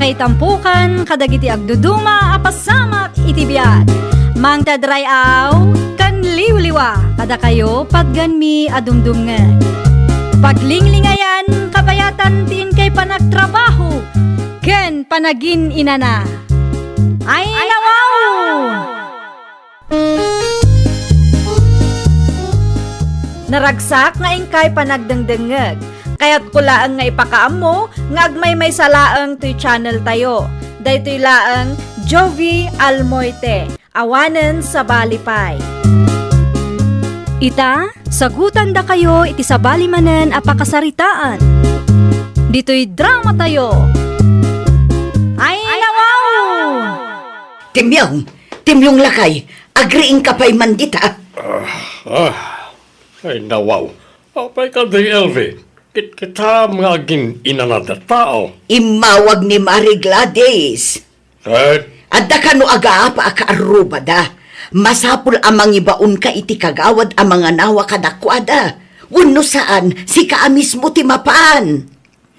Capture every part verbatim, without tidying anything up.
Itampukan kadagiti agduduma a pasamak iti biag. Mangted ray-aw ken liwliwa kadakayo, patganmi a dumdumngeg. Paglinglingayan, kabayatan ti inkay panagtrabaho ken panagin-inana. Ay, nawaw! Naragsak nga inkay panagdengdengngeg. Kayatko laeng nga ipakaammo nga agmaymaysa laeng toy channel tayo. Daytoy laeng Jovie Almoite, awanen sabali pay. Ita, sagutandakayo iti sabali manen a pakasaritaan. Ditoy drama tayo. Ay, nawaw! Timyong! Timyong lakay! Agriingka pay man dita! Ah, ah. Ay, nawaw. Apay kadi, Elvie? Kitkitam nga agin-inana ti tao. Immawag ni Mari Gladys. Ket? Adda kano agaapa a kaarrubada. Masapul a mangibaonka iti kagawad a manganawa kadakuada. Wenno saan, sika a mismo ti mapan.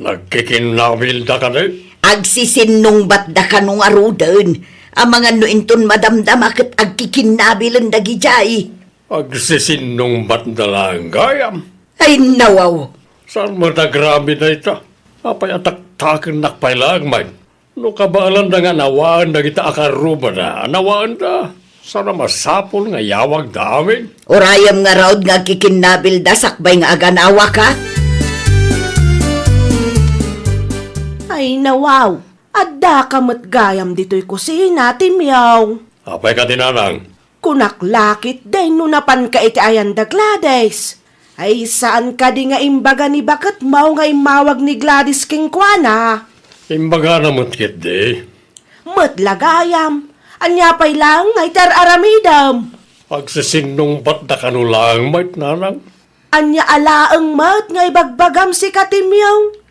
Nagkikinnabilda kadi? Agsisinnungbatda kano ngaruden. Amangan no inton madamdama ket agkikinnabilen dagidiay. Agsisinnungbatda laeng gayam. Ay, nawaw! Saan met a grabe dayta? Apay a taktakennak pay laeng met? No kabaelanda nga anawaen dagita a kaarrubada, anawaenda. Saan a masapul nga iyawagda amin? Urayem ngarud nga agkikinnabilda sakbay nga aganawaka? Ay, nawaw! Addaka met gayam ditoy kusina, Timyong. Apay kadi, nanang? Kunak la ketdi no napanka iti ayan da Gladys. Ay, saan kadi nga imbaga ni baketmo nga immawag ni Gladys kenkuana? Imbagana met ketdi. Met la gayam, ania pay laeng nga iti ar-aramidem? Agsisinnungbatda kano laeng met, nanang. Ania a laeng met nga ibagbagam, sika, Timyong?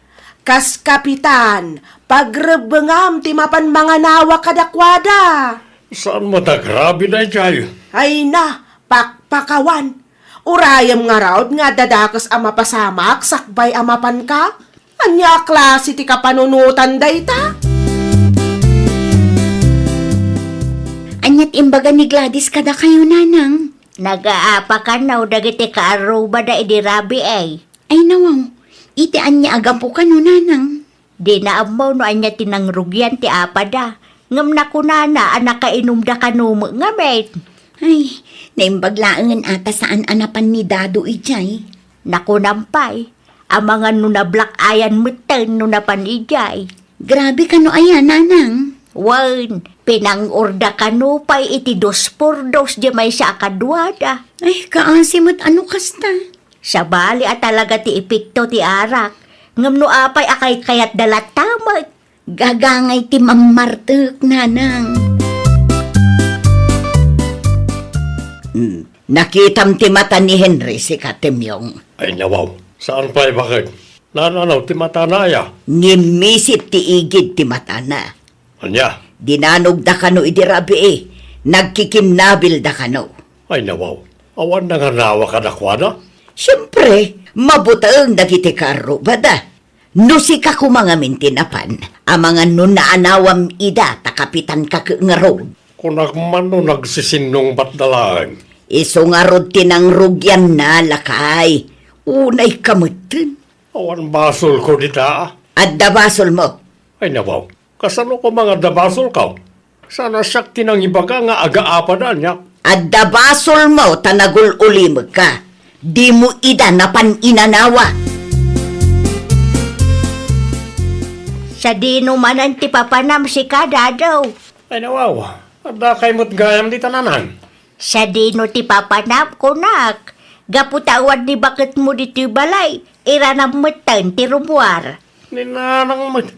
Kas kapitan, pagrebbengam ti mapan manganawa kadakuada. Saan met a grabe daydiay? Ay na, pakpakawan. Urayem ngarud nga adda dakes a mapasamak sakbay a mapanka? Ania a klase ti kapanunotan dayta? Ania ti imbaga ni Gladys kadakayo, nanang? Nagaapa kano dagiti kaarrubada idi rabii, ay? Ay, nawaw, iti ania a gapu kano, nanang? Dina ammo no ania ti nangrugian ti apada, ngem nakunana a nakainumda kano met ngamin. Ay, naimbag laengen a ta saan a napan ni Dado idiay. Nakunam pay, amangan no nablack-eyan metten no napan idiay. Grabe kano aya, nanang? Wen, pinang-orda kano pay iti dos por dos diay maysa a kaduada. Ay, kaasi met a no kasta. Sabali a talaga ti epekto ti arak, ngem no apay a kaykayatda latta met? Gagangay ti mammartek, nanang. Hmm, nakitam ti mata ni Henry, sika, Timyong? Ay, nawaw, saan pay baket? Nananaw ti matana aya? Ngimmisit ti igid ti matana. Ania? Dinanogda kano idi rabii, nagkikinnabilda kano. Ay, nawaw, awan nanganawa kadakuada? Siempre, mabuteng dagiti kaarrubada. No sika koma ngamin ti napan, amangan no naanawam ida ta kapitanka ket ngarud. Kunak man no nagsisinnungbatda laeng. Isu ngarud ti nangrugianna, lakay. Unayka metten. Awan basolko dita. Adda basolmo. Ay, nawaw. Kasano koma nga adda basolko? Saan a siak ti nangibaga nga agaapada, ania? Adda basolmo ta nagul-ulimekka. Dimo ida napan inanawa. Sadino manen ti papanam, sika, Dado? Ay, nawaw. Addakay met gayam dita, nanang. Sadino ti papanam, kunak? Gapu ta awan ni baketmo ditoy balay, iranam metten ti rummuar. Ni nanang met.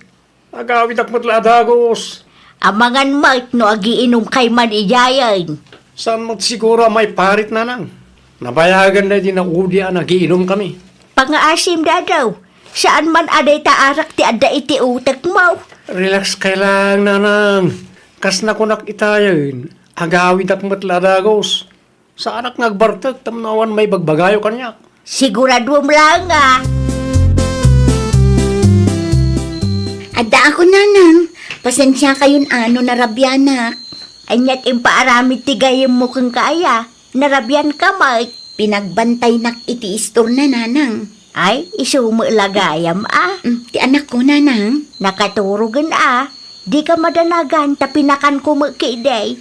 Agawidak met la a dagus. Amangan met no agiinumkay man idiayen. Saan met siguro a maiparit, nanang? Nabayagan daydi naudi a nagiinumkami. Pangaasim, Dado. Saan man a dayta arak ti adda iti utekmo. Relax kay lang, nanang. Kas nakunak itayen, agawidak met la a dagus. Saanak nga agbartek tapno awan maibagbagayo kaniak. Siguraduem laeng a. Addaak, nanang. Pasensiakayon a no narabianak. Aniat impaaramid ti gayyemmo kenka aya? Narabianka met. Pinagbantaynak iti istorna, nanang. Ay, isu met la gayam a. Mm, ti anakko, nanang. Nakaturogen a. Dika madanagan ta pinakanko met ketdi.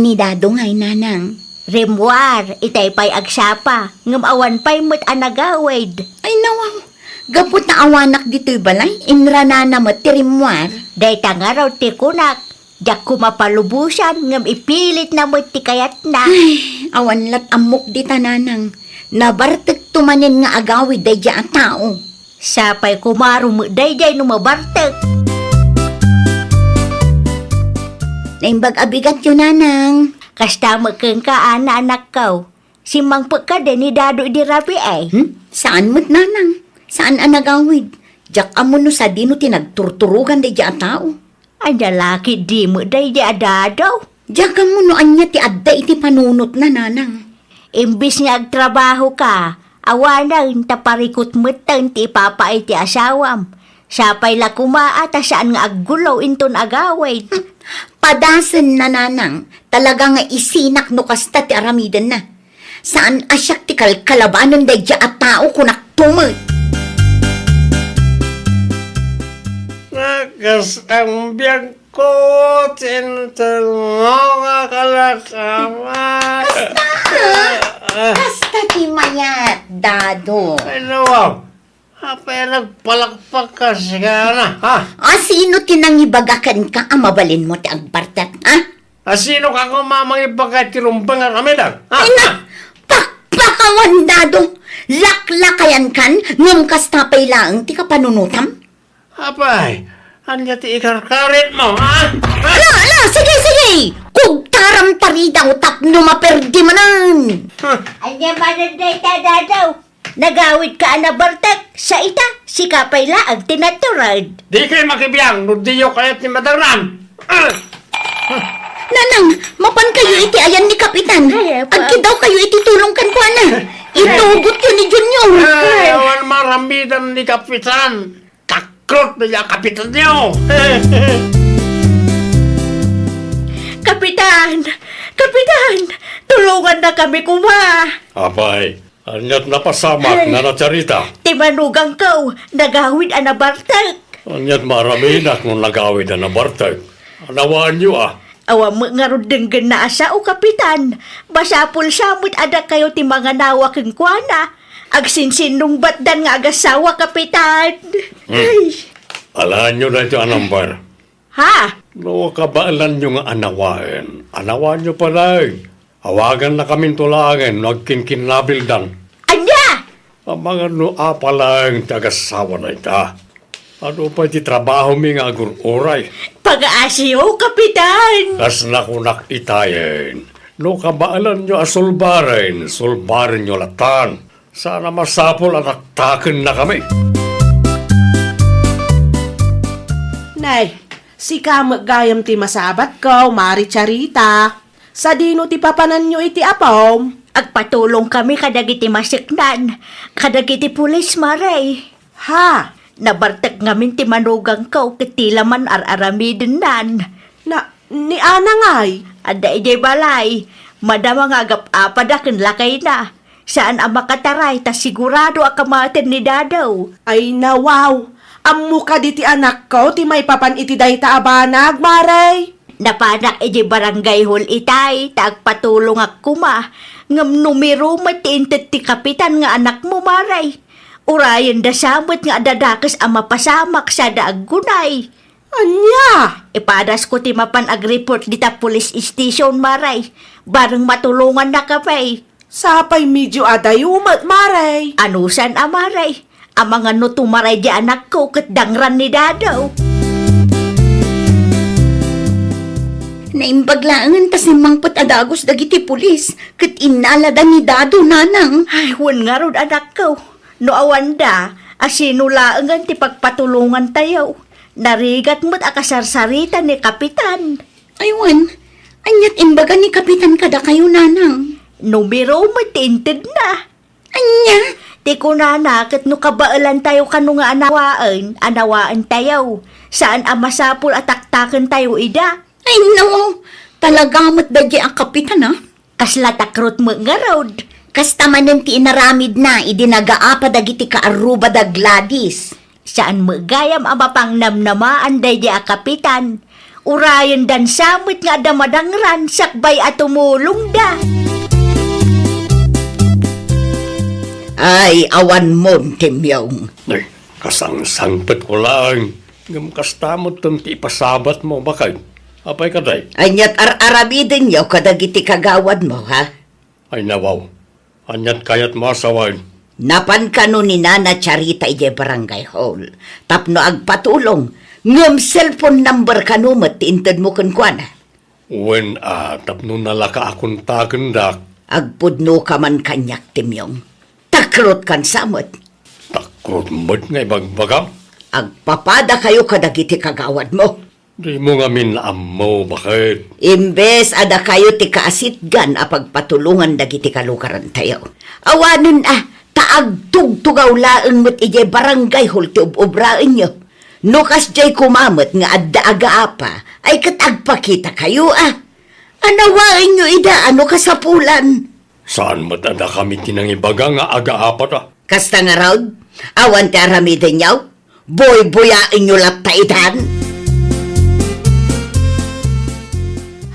Ni Dado ngay, nanang. Rimmuar, itay pay agsapa, ngem awan pay met a nagawid. Ay, nawaw. Gapu ta awanak ditoy balay, inranana met ti rimmuar. Dayta ngarud ti kunak, diak koma palubosan, ngem ipilitna met ti kayatna. Ay, awan lat ammok dita, nanang. Nabartekto manen nga agawid daydiay a tao. Sapay koma rumek daydiay no mabartek. Naimbag a bigatyo, nanang. Kasta met kenka, Ana, anakko. Simmangpet kadi ni Dado idi rabii? Hmm? Saan met, nanang. Saan a nagawid. Diak ammo no sadino ti nagturturogan daydiay a tao. Ania la ketdi met daydiay a Dado? Diak ammo no ania ti adda iti panunotna, nanang. Imbes nga agtrabahoka, awanen ta parikut metten ti ipapaay ti asawam. Sapay la koma a ta saan nga aggulo inton agawid. Padasenna, nanang, talaga nga isinak no kasta ti aramidenna. Saan a siak ti kalkalabanen daydiay a tao, kunakto met. Nakas ang biag ko, tintalno nga kalakaman. Kasta, ha? Kasta ti mayat, Dado. Ay, nawaw. Apay a nagpalakpak ka, sigana, ha? A, sino ti nangibaga kenka a mabalinmo ti agbartek, ha? A, sino ka koma mangibaga ti rumbeng a ramidang, ha? Ay, na, pakpakawan, Dado. Laklakayankan, ngem kasta pay laeng ti kapanunotam. Apay, ania ti ikarkaritmo, ha? Ha? Ala, ala, sige, sige! Kugtaram ta ridaw tapno maperdi manen! Huh. Ania manen dayta, Dado? Nagawidka a nabartek, sa ita, sika pay laeng ti natured. Dikay makibiang no diyo kayat ni madangnan. Ah! Nanang, mapankayo iti ayan ni Kapitan. Ay, apa. Agkidawkayo iti tulong kenkuana. Itugotyo ni Junior. Ay, awan maramidan ni Kapitan. Takrot na niya, Kapitan niyo. Kapitan! Kapitan! Tulongannakami koma! Apay, aniat napasamak, Nana Charita? Ti manugangko, nagawid a nabartek. Aniat maaramidak no nagawid a nabartek? Anawaanyo a. Awan met ngarud denggenna a sao, Kapitan. Basapul sa met a dakayo ti manganawa kenkuana. Agsinsinnungbatdan nga agassawa, Kapitan. Hmm. Ay. Alaenyo daytoy a number. Ha? No kabaelanyo nga anawaen, anawaenyo pay. Awagannakaminto laengen no agkinkinnabildan. Ania? Amangan no apa laeng ti agassawa dayta. Adu pay ti trabahomi nga agur-uray. Pagaasiyo, Kapitan! Kas nakunak itayen, no kabaelanyo a sulbaren, sulbarenyo latan. Saan a masapul a taktakennakami. Nay, sika met gayam ti masabatko, Mari Charita. Sadino ti papananyo iti apom? Agpatulongkami kadagiti maseknan, kadagiti pulis, Mari. Ha? Nabartek ngamin ti manugangko ket ti la man ar-aramidennan. Na, ni Ana ngay? Adda idiay balay. Madama nga agap-apada ken lakayna. Saan a makataray ta sigurado a kamaten ni Dado. Ay, nawaw! Ammo kadi ti anakko ti maipapan iti dayta a banag, Mari? Napanak idiay barangay hall itay ta agpatulongak koma, ngem numero met ti inted ti kapitan nga anakmo, Mari. Urayenda sa met nga adda dakes a mapasamak sada aggunay. Ania? Ipadasko ti mapan agreport dita police station, Mari. Bareng matulongannakami. Sapay medio adayo met, Mari. Anusan a, Mari? Amangan no tumaray di anakko ket dangran ni Dado. Naimbag laengen ta simmangpet a dagus dagiti pulis ket innalada ni Dado, nanang. Ay, wen ngarud, anakko. No awanda, a sino laengen ti pagpatulongantayo? Narigat met a kasarsarita ni Kapitan. Ay, wen, aniat imbaga ni Kapitan kadakayo, nanang? Numero met ti intedna. Ania? Ti kunana ket no kabaelantayo kano nga anawaen, anawaentayo. Saan a masapul a taktakentayo ida. Ay, no! Talaga met daydiay a kapitan, a. Kasla takrot met ngarud. Kasta manen ti inaramidna idi nagaapa dagiti kaarruba da Gladys. Saan met gayam a mapangnamnamaan daydiay a kapitan. Urayendan sa met nga adda madangran sakbay a tumulongda. Ay, awan mon, Timyong. Ay, kasangsangpetko laeng. Ngem kasta metten ti ipasabatmo, baket. Apay kadi? Ania't ar-aramidenyo kadagiti kagawadmo, ha? Ay, nawaw. Ania't kayatmo a sawen? Napan kano ni Nana Charita idiay barangay hall tapno agpatulong, ngem cellphone number kano met ti intedmo kenkuana? Wen a, tapno nalaka a kontakendak. Agpudnoka man kaniak, Timyong. Takrotkan sa met. Takrot met nga ibagbagam? Agpapadakayo kadagiti kagawadmo. Dimo ngamin ammo, baket. Imbes a dakayo ti kaasitgan a pagpatulongan dagiti kalugarantayo. Awanen a, ta agtugtugaw laeng met idiay barangay hall ti ub-ubraenyo. No kasdiay koma met nga adda agaapa, ay ket agpakitakayo a. Anawaenyo ida a no kasapulan. Saan met a dakami ti nangibaga nga agaapata? Kasta ngarud, awan ti aramidenyo? Buybuyaenyo latta itan?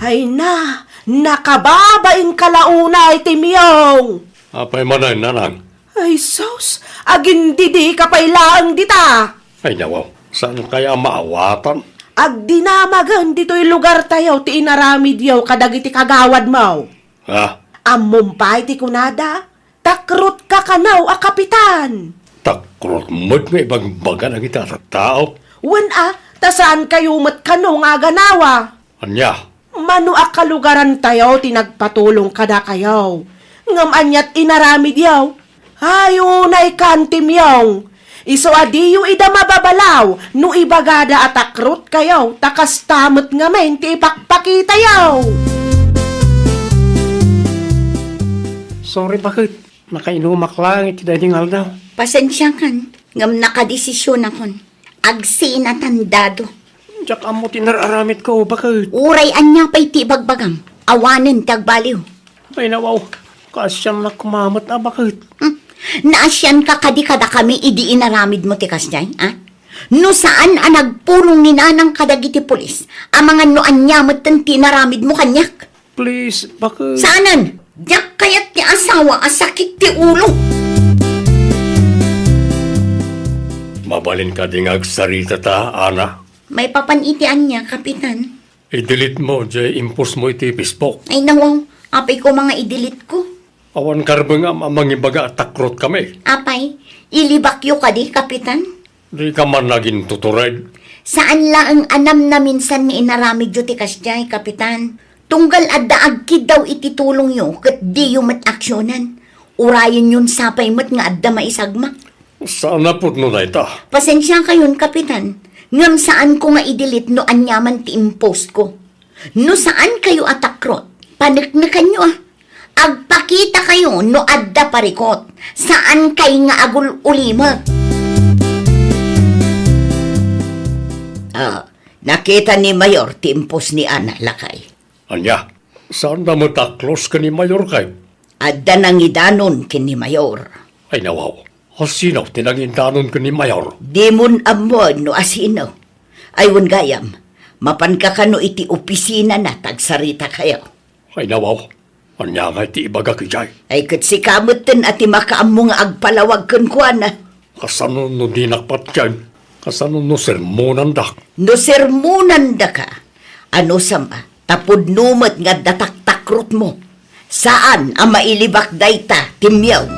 Ay na, nakababain ka la unay, Timyong! Apay manen, nanang? Ay sus, agindidika pay laeng dita! Ay nawaw, saan kaya a maawatan? Agdinamagen ditoy lugartayo ti inaramidyo kadagiti kagawadmo. Ha? Ammom pay ti kunada? Takrotka kano a kapitan. Takrot met nga ibagbaga dagiti a tattao. Wen a, ta saankayo met kano nga aganawa. Ania? Mano a kalugarantayo ti nagpatulong kadakayo. Ngem ania't inaramidyo? Ay, unay kan, Timyong. Isu a diyo ida mababalaw no ibagada a takrotkayo, ta kasta met ngamin ti ipakpakitayo. Sorry, baket. Nakainumak laeng iti daydi nga aldaw. Pasensiakan, ngem nakadesisionakon. Agsinatan, Dado. Diak ammo ti nar-aramidko, baket. Uray ania pay ti ibagbagam, awanen ti agbaliw. Ay, nawaw. Kaasiannak koma met a, baket. Hmm? Naasianka kadi kadakami idi inaramidmo ti kasdiay, a? No saan a nagpulong ni Nanang kadagiti pulis, amangan no ania metten ti inaramidmo kaniak. Please, baket. Saanen! Diak kayat ti asawa a sakit ti ulo! Mabalin kadi nga agsarita ta, Ana? Maipapan iti ania, Kapitan? I-delete mo jay impostmo iti Facebook. Ay, nawaw. Apay koma nga i-delete ko? Awan karbengam a mangibaga a takrotkami. Apay, ilibakyo kadi, Kapitan? Dika man nagintutured. Saan laeng a namnaminsan nga inaramidyo ti kasdiay, Kapitan. Tunggal adda agkiddaw iti tulongyo ket diyo met aksionen. Urayenyon sapay met nga adda maisagmak. Saan a pudno dayta? Pasensiakayon, Kapitan, ngem saanko nga i-delete no aniaman ti impostko. No saankayo a takrot, paneknekanyo a. Agpakitakayo no adda parikot. Saankay nga agul-ulimek. Ah, nakita ni Mayor ti impost ni Ana, lakay. Ania? Saanda met a close ken ni Mayor kay? Adda nangidanon ken ni Mayor. Ay, nawaw. Asino ti nangidanon ken ni Mayor? Dimon ammoen no asino. Ay, wen gayam, mapanka kano iti opisinana ta agsaritakayo. Ay, nawaw. Ania ngay ti ibagak idiay? Ay, ket sika metten a ti makaammo nga agpalawag kenkuana. Kasano no dinak patien? Kasano no sermonandak? No sermonandaka, anusam a, ta pudno met nga adda taktakrotmo. Saan a mailibak dayta, Timyong.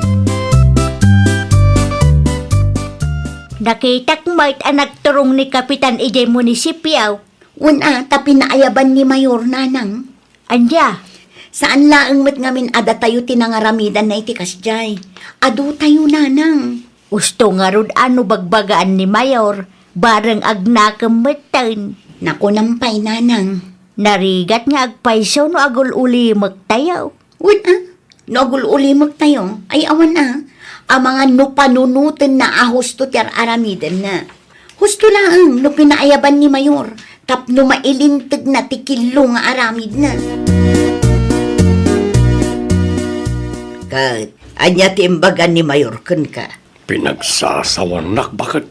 Nakitak met a nagturong ni Kapitan idiay munisipio. Wen a, ta pinaayaban ni Mayor, Nanang. Ania? Saan laeng met ngamin a datayo ti nangaramidanna iti kasdiay. Adutayo, Nanang. Usto ngarud a no bagbagaan ni Mayor, bareng agnakem metten. Nakunam pay, Nanang. Narigat nga agpayso no agul-ulimektayo. Wen a, no agul-ulimektayo, ay awan a. amangan no panunotenna a husto ti ar-aramidna. Husto laeng no pinaayaban ni Mayor tapno mailintegna ti killo nga aramidna. Ket ania ti imbagan ni Mayor kenka? Pinagsasawannak, baket.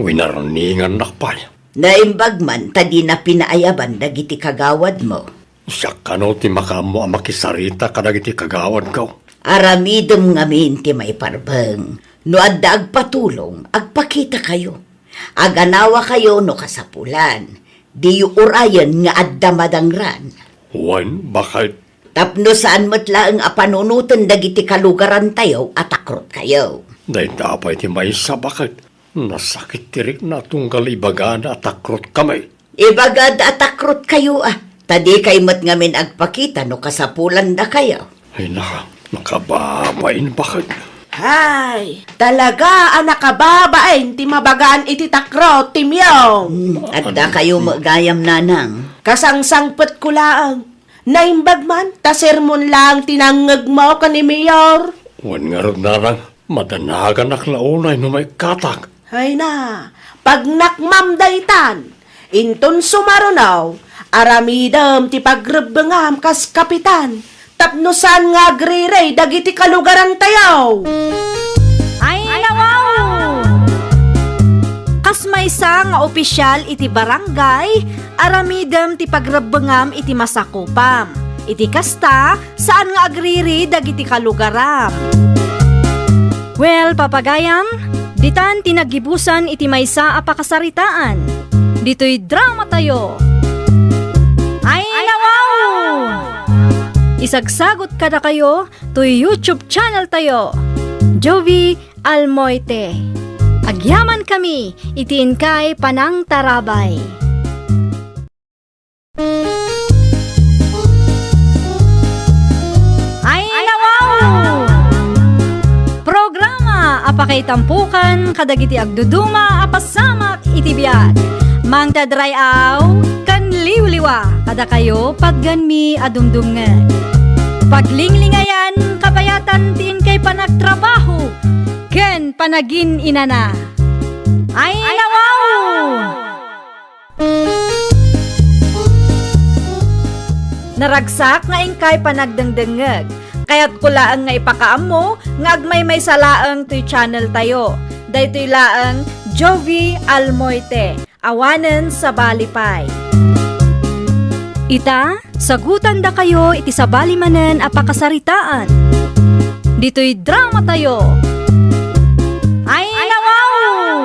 Winarningannak pay. Naimbag man ta dina pinaayaban dagiti kagawadmo. Siak kano ti makaammo a makisarita kadagiti kagawadko. Aramidem ngamin ti maiparbeng. No adda agpatulong, agpakitakayo. Aganawakayo no kasapulan. Diyo urayen nga adda madangran. Wen, baket. Tapno saan met laeng a panunoten dagiti kalugarantayo a takrotkayo. Dayta pay ti maysa, baket. Nasakit ti rikna tunggal ibagada a takrotkami. Ibagada a takrotkayo, a. Ta dikay met ngamin agpakita no kasapulandakayo. Ay na, nakababain, baket. Hay, talaga a nakababain ti mabagaan iti takrot ti Miyong. Hmm, adda kayo met gayam, nanang. Kasangsangpetko laeng. Naimbag man, ta sermon laeng ti nangngegmo ken ni Mayor. Wen ngarud, nanang, madanaganak la unay no maikkatak. Hay na, pagnakmam daytan. Inton sumaruno, aramidem ti pagrebbengam kas kapitan, tapno saan nga agriri dagiti kalugarantayo. Ay, nawaw! Kas maysa nga opisyal iti barangay, aramidem ti pagrebbengam iti masakupam. Iti kasta, saan nga agriri dagiti kalugaram. Well, papagayam, ditan ti naggibusan iti maysa a pakasaritaan. Ditoy dramatayo. Ay, nawaw! Isagsagot kadakayo toy YouTube channeltayo, Jovi Almoite. Agyamankami iti inkay panangtarabay. Ay, nawaw! Programa a pakaitampukan kadagiti agduduma a pasamak iti biag. Mangted ray-aw ken liwliwa kadakayo patgenmi a dumdumngeg. Paglinglingayan, kabayatan ti inkay panagtrabaho ken panagin-inana. Ay, nawaw! Naragsak nga inkay panagdengdengngeg. Kayatko laeng nga ipakaammo nga agmaymaysa laeng toy channeltayo. Daytoy laeng Jovi Almoite, awanen sabali pay. Ita, sagutandakayo iti sabali manen a pakasaritaan. Ditoy dramatayo. Ay, nawaw!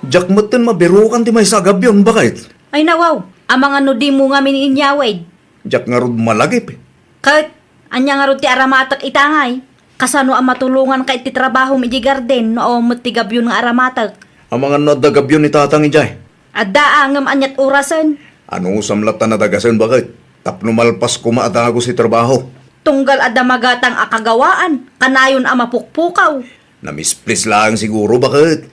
Diak metten mabirukan ti maysa a gabion, baket. Ay, nawaw, amangan no dimo ngamin inyawid. Diak ngarud malagip. Ket, ania ngarud ti aramatek ita ngay? Kasano a matulonganka iti trabahom idiay garden no awan met ti gabion nga aramatek? Amangan no adda gabion ni Tatang idiay. Adda, ngem aniat orasen? Anusam latta nadagasen, baket, tapno malpas koma a dagus ti trabaho. Tunggal adda magatang a kagawaan, kanayon a mapukpukaw. Namisplis laeng siguro, baket.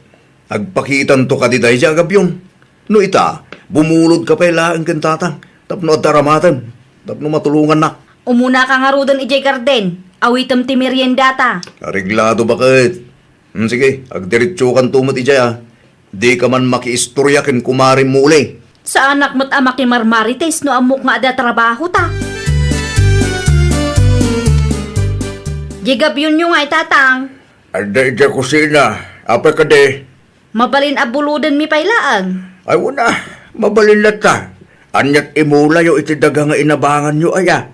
Agpakitanto kadi daydiay a gabion. No ita, bumulodka pay laeng ken Tatang tapno adda aramatem, tapno matulongannak. Umunaka ngaruden idiay garden, awitem ti meriendata. Areglado, baket. Hmm, sige, agdiretsokanto met idiay, a. Dika man makiistoria ken kumarem Muli. Saanak met a makimarmarites no ammok nga adda trabahota. Diay gabionyo ngay, Tatang? Adda idiay kusina. Apay kadi? Mabalin a bulodenmi pay laeng. Ay, wen a, mabalin latta. Aniat imulayo iti daga nga inabanganyo, aya?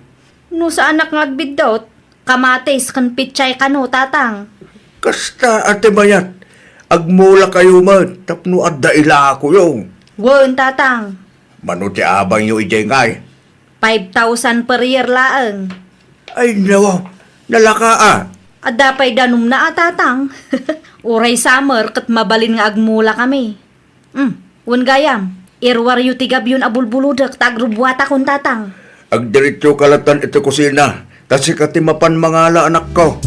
No saanak nga agbiddut, kamatis ken pechay kano, Tatang. Kasta a ti mayat, agmulakayo met tapno adda ilakoyo. Wen, Tatang. Mano ti abangyo idiay ngay? Five thousand per year laeng. Ay, nawaw, nalaka a. Adda pay danumna a, Tatang. Uray summer ket mabalin nga agmulakami. Hmm, wen gayam, iruaryo ti gabion a bulbulodek ta agrubbuatakon, Tatang. Agdiretsoka lattan iti kusina, ta sika ti mapan mangala, anakko.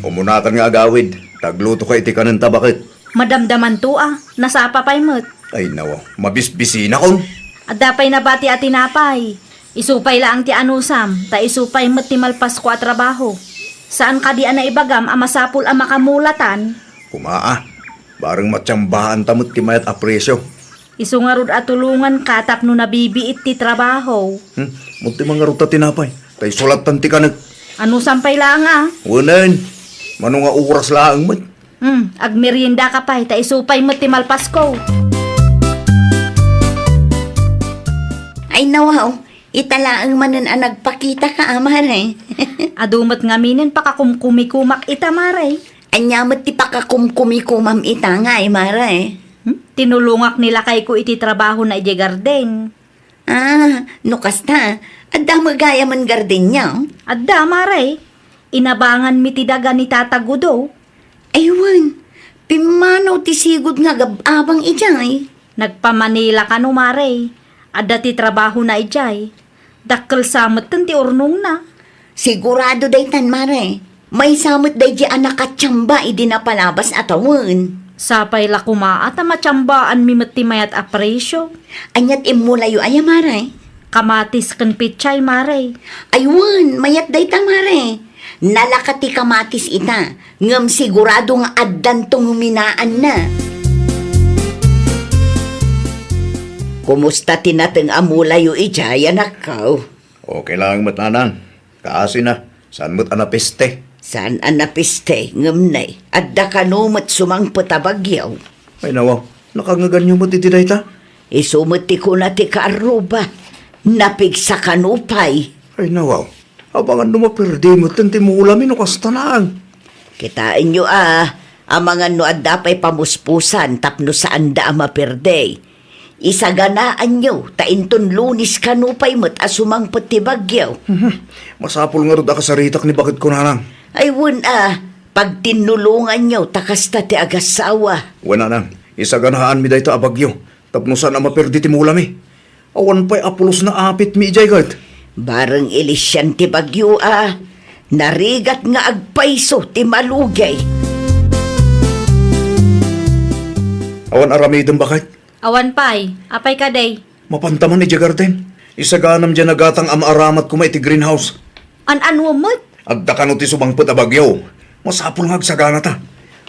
Umunakan nga agawid, ta aglutoka iti kanenta, baket. Madamdamanto a, nasapa pay met. Ay, nawaw, mabisbisinakon. Adda pay nabati a tinapay. Isu pay laeng ti anusam, ta isu pay met ti malpasko a trabaho. Saan kadi a naibagam a masapul a makamulatan? Kumaa, bareng matiambaanta met ti mayat a presyo. Isu ngarud a tulonganka tapno nabibiit ti trabaho. Hmm, munti man ngarud ta tinapay, ta isu lattan ti kanek. Anusam pay laeng a? Wenen, mano nga oras laeng met? Hmm, agmeriendaka pay, ta isu pay met ti malpasko. Ay, nawaw, ita laeng manen a nagpakitaka, a, mare. Adu met ngaminen pakakumkumikumak ita, mare. Ania met ti pakakumkumikumam ita ngay, mare? Hmm? Tinulongak ni lakayko iti trabahona idiay garden. Ah, no kasta, adda met gayam gardenyo? Adda, mare. Inabanganmi ti daga ni Tata Gudo. Ay wen, pimmanaw ti sigud nga agab-abang idiay. Nagpa-Manila kano, mare. Adda ti trabahona idiay. Dakkel sa metten ti urnongna. Sigurado daytan, mare. Maysa met daydiay a nakatiamba idi napalabas a tawen. Sapay la koma a ta matiambaanmi met ti mayat a presyo. Ania ti immulayo aya, mare? Kamatis ken pechay, mare. Ay wen, mayat dayta, mare. Nalaka ti kamatis ita, ngem sigurado nga addanto nguminaanna. Kumusta ti nateng a mulayo idiay, anakko? Okay lang met, nanang. Kaasi na, saan met a napiste? Saan a napiste, ngem nay, adda kano met sumangpet a bagyo? Ay, nawaw, nakangeganyo met iti dayta? Isu met ti kuna ti kaarruba, napigsa kano pay. Ay, nawaw, amangan no maperdi metten ti mulami no kasta laeng. Kitaenyo a, amangan no adda pay pamuspusan tapno saanda a maperdi. Isaganaanyo, ta inton Lunes kano pay met a sumangpet ti bagyo. Mhm. Masapul ngarud a kasaritak ni baketko, nanang. Ay, wen a, pagtinnulonganyo, ta kasta ti agassawa. Wen, nanang, isaganaanmi dayta a bagyo, tapno saan a maperdi ti mulami. Awan pay a pulos nga apitmi idiay ket. Bareng ilisian ti bagyo a, narigat nga agpayso ti malugay. Awan aramidem, baket? Awan pay. Apay kadi? Mapanta man idiay garden. Isaganam diay a gatang a maaramat koma iti greenhouse. An-ano met? Adda kano ti sumangpet a bagyo. Masapul nga agsaganata.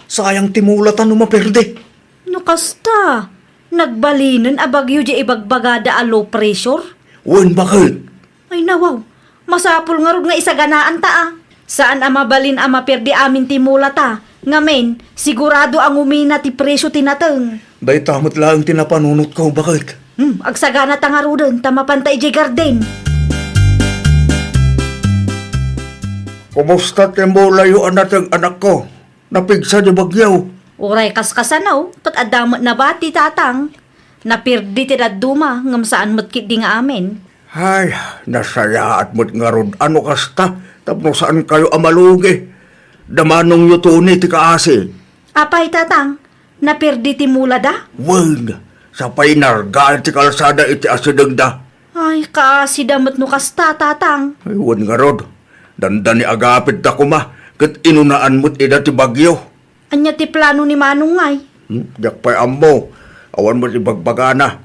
Sayang ti mulata no maperdi. No kasta, nagbalinen a bagyo diay ibagbagada a low pressure? Wen, baket? Ay, nawaw. Masapul ngarud nga isaganaanta a. Saan a mabalin a maperdi amin ti mulata. Ngamin, sigurado a ngumina ti presyo ti nateng. Dayta met laeng ti napanunotko, baket? Hmm, agsaganata ngaruden ta mapanta idiay garden. Kumusta ti mulayo a nateng, anakko? Napigsa ti bagyo. Uray kaskasano, ket adda met nabati, tatang. Naperdi ti dadduma, ngem saan met ketdi nga amin. Ay, nasayaat met ngarud a no kasta, tapno saankayo a malugi. Damanongyo Tony ti kaasi. Apay, tatang, naperdi ti mulada? Wen, sapay nargaan ti kalsada iti asidegda. Ay, kaasida met no kasta, tatang. Ay, wen ngarud, dandani agapit da koma, ket inunaan met ida ti bagyo. Ania ti plano ni Manong ngay? Hmm, diak pay ammo. Awan met ibagbagana.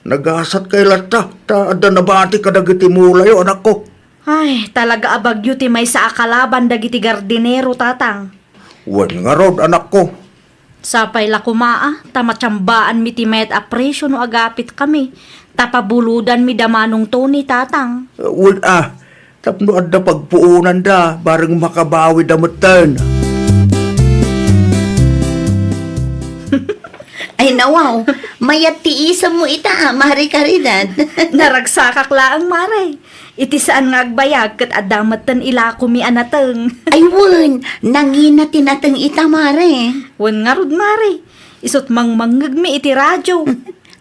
Nagasat kay latta, ta adda nabati kadagiti mulayo, anakko. Ay, talaga a bagyo ti maysa a kalaban dagiti gardinero, tatang. Wen ngarud, anakko. Sapay la koma a, ta matiambaanmi ti mayat a presyo no agapitkami, ta pabulodanmi da Manong Tony, tatang. Wen a, tapno adda pagpuonanda, bareng makabawida metten. Ay, nawaw, mayat ti isemmo ita, a, Mare Caridad. Naragsakak laeng, Mare. Iti saan nga agbayag, ket adda metten ilakomi a nateng. Ay, wen, nangina ti nateng ita, Mare. Wen ngarud, Mare. Isut' mangmangngegmi iti radio.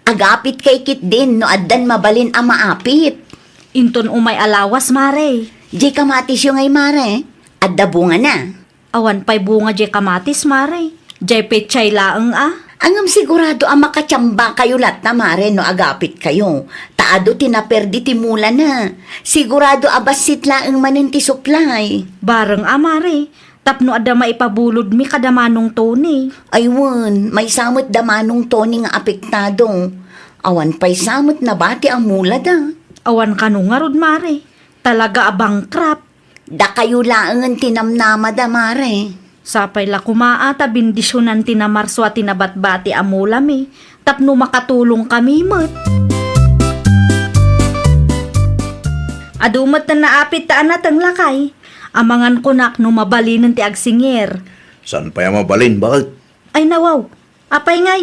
Agapit kay ketdin no addan mabalin a maapit. Inton umay a lawas, Mare. Diay kamatisyo ngay, Mare. Adda bungana. Awan pay bunga diay kamatis, Mare. Diay pechay laeng a. Ngem sigurado a makatiambakayo latta, Mare, no agapitkayo. Ta adu ti naperdi ti mulana. Sigurado a bassit laeng manen ti supply. Bareng a, Mare. Tapno adda maipabulodmi kada Manong Tony. Ay wen, maysa met da Manong Tony nga apektado. Awan pay sa met nabati a mulada. Awan kano ngarud, Mare. Talaga a bankrupt. Dakayo laengen ti namnamada, Mare. Sapay la koma a ta bendisionan ti namarso a ti nabatbati a mulami tapno makatulongkami met. Adu met ti naapit ta a nateng, lakay. Amangan kunak no mabalinen ti agsingir. Saan pay a mabalin, baket? Ay, nawaw. Apay ngay?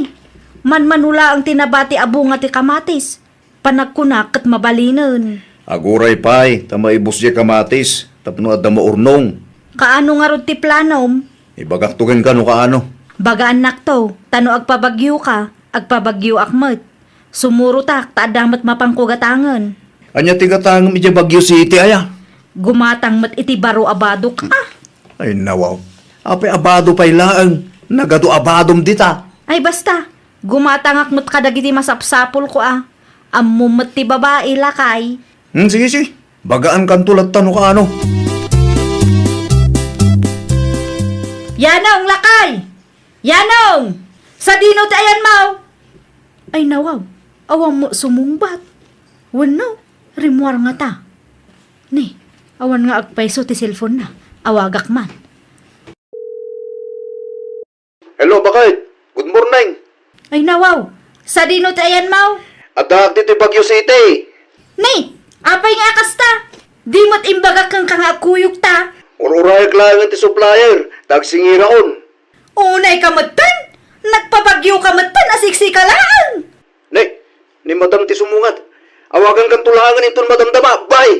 Manmano laeng ti nabati a bunga ti kamatis. Panagkunak ket mabalinen. Aguray pay, ta maibus diay kamatis, tapno adda maurnong. Kaano ngarud ti planom? Ibagakto kenka no kaano. Bagaannakto, ta no agpabagyoka, agpabagyoak met. Sumurotak, ta adda met mapanko gatangen. Ania ti gatangem idiay Baguio City, aya? Gumatang met iti baro a badok, ah. Ay, nawaw. Apay a bado pay laeng, nagadu a badom dita. Ay, basta, gumatangak met kadagiti masapsapulko, ah. Ammom met ti babai, lakay. Hmm, sige, sige. Bagaankanto latta no kaano. Yanong, lakay! Yanong! Sadino ti ayanmo? Ay, nawaw. Awan mo sumungbat. Wenno, rimmuar ngata. Ni, awan nga agpayso ti cellphone na. Awagak man. Hello, baket. Good morning. Ay, nawaw. Sadino ti ayanmo? Addaak ditoy Baguio City. Ni, apay nga a kasta? Di met imbagak kenka nga agkuyogta? Ur-urayek laengen ti supplier, ta agsingirakon. Unay ka metten? Nagpabagyo ka metten a siksi ka laeng? Ni, ni madam ti sumungat. Awagankanto laengen inton madamdama. Bye!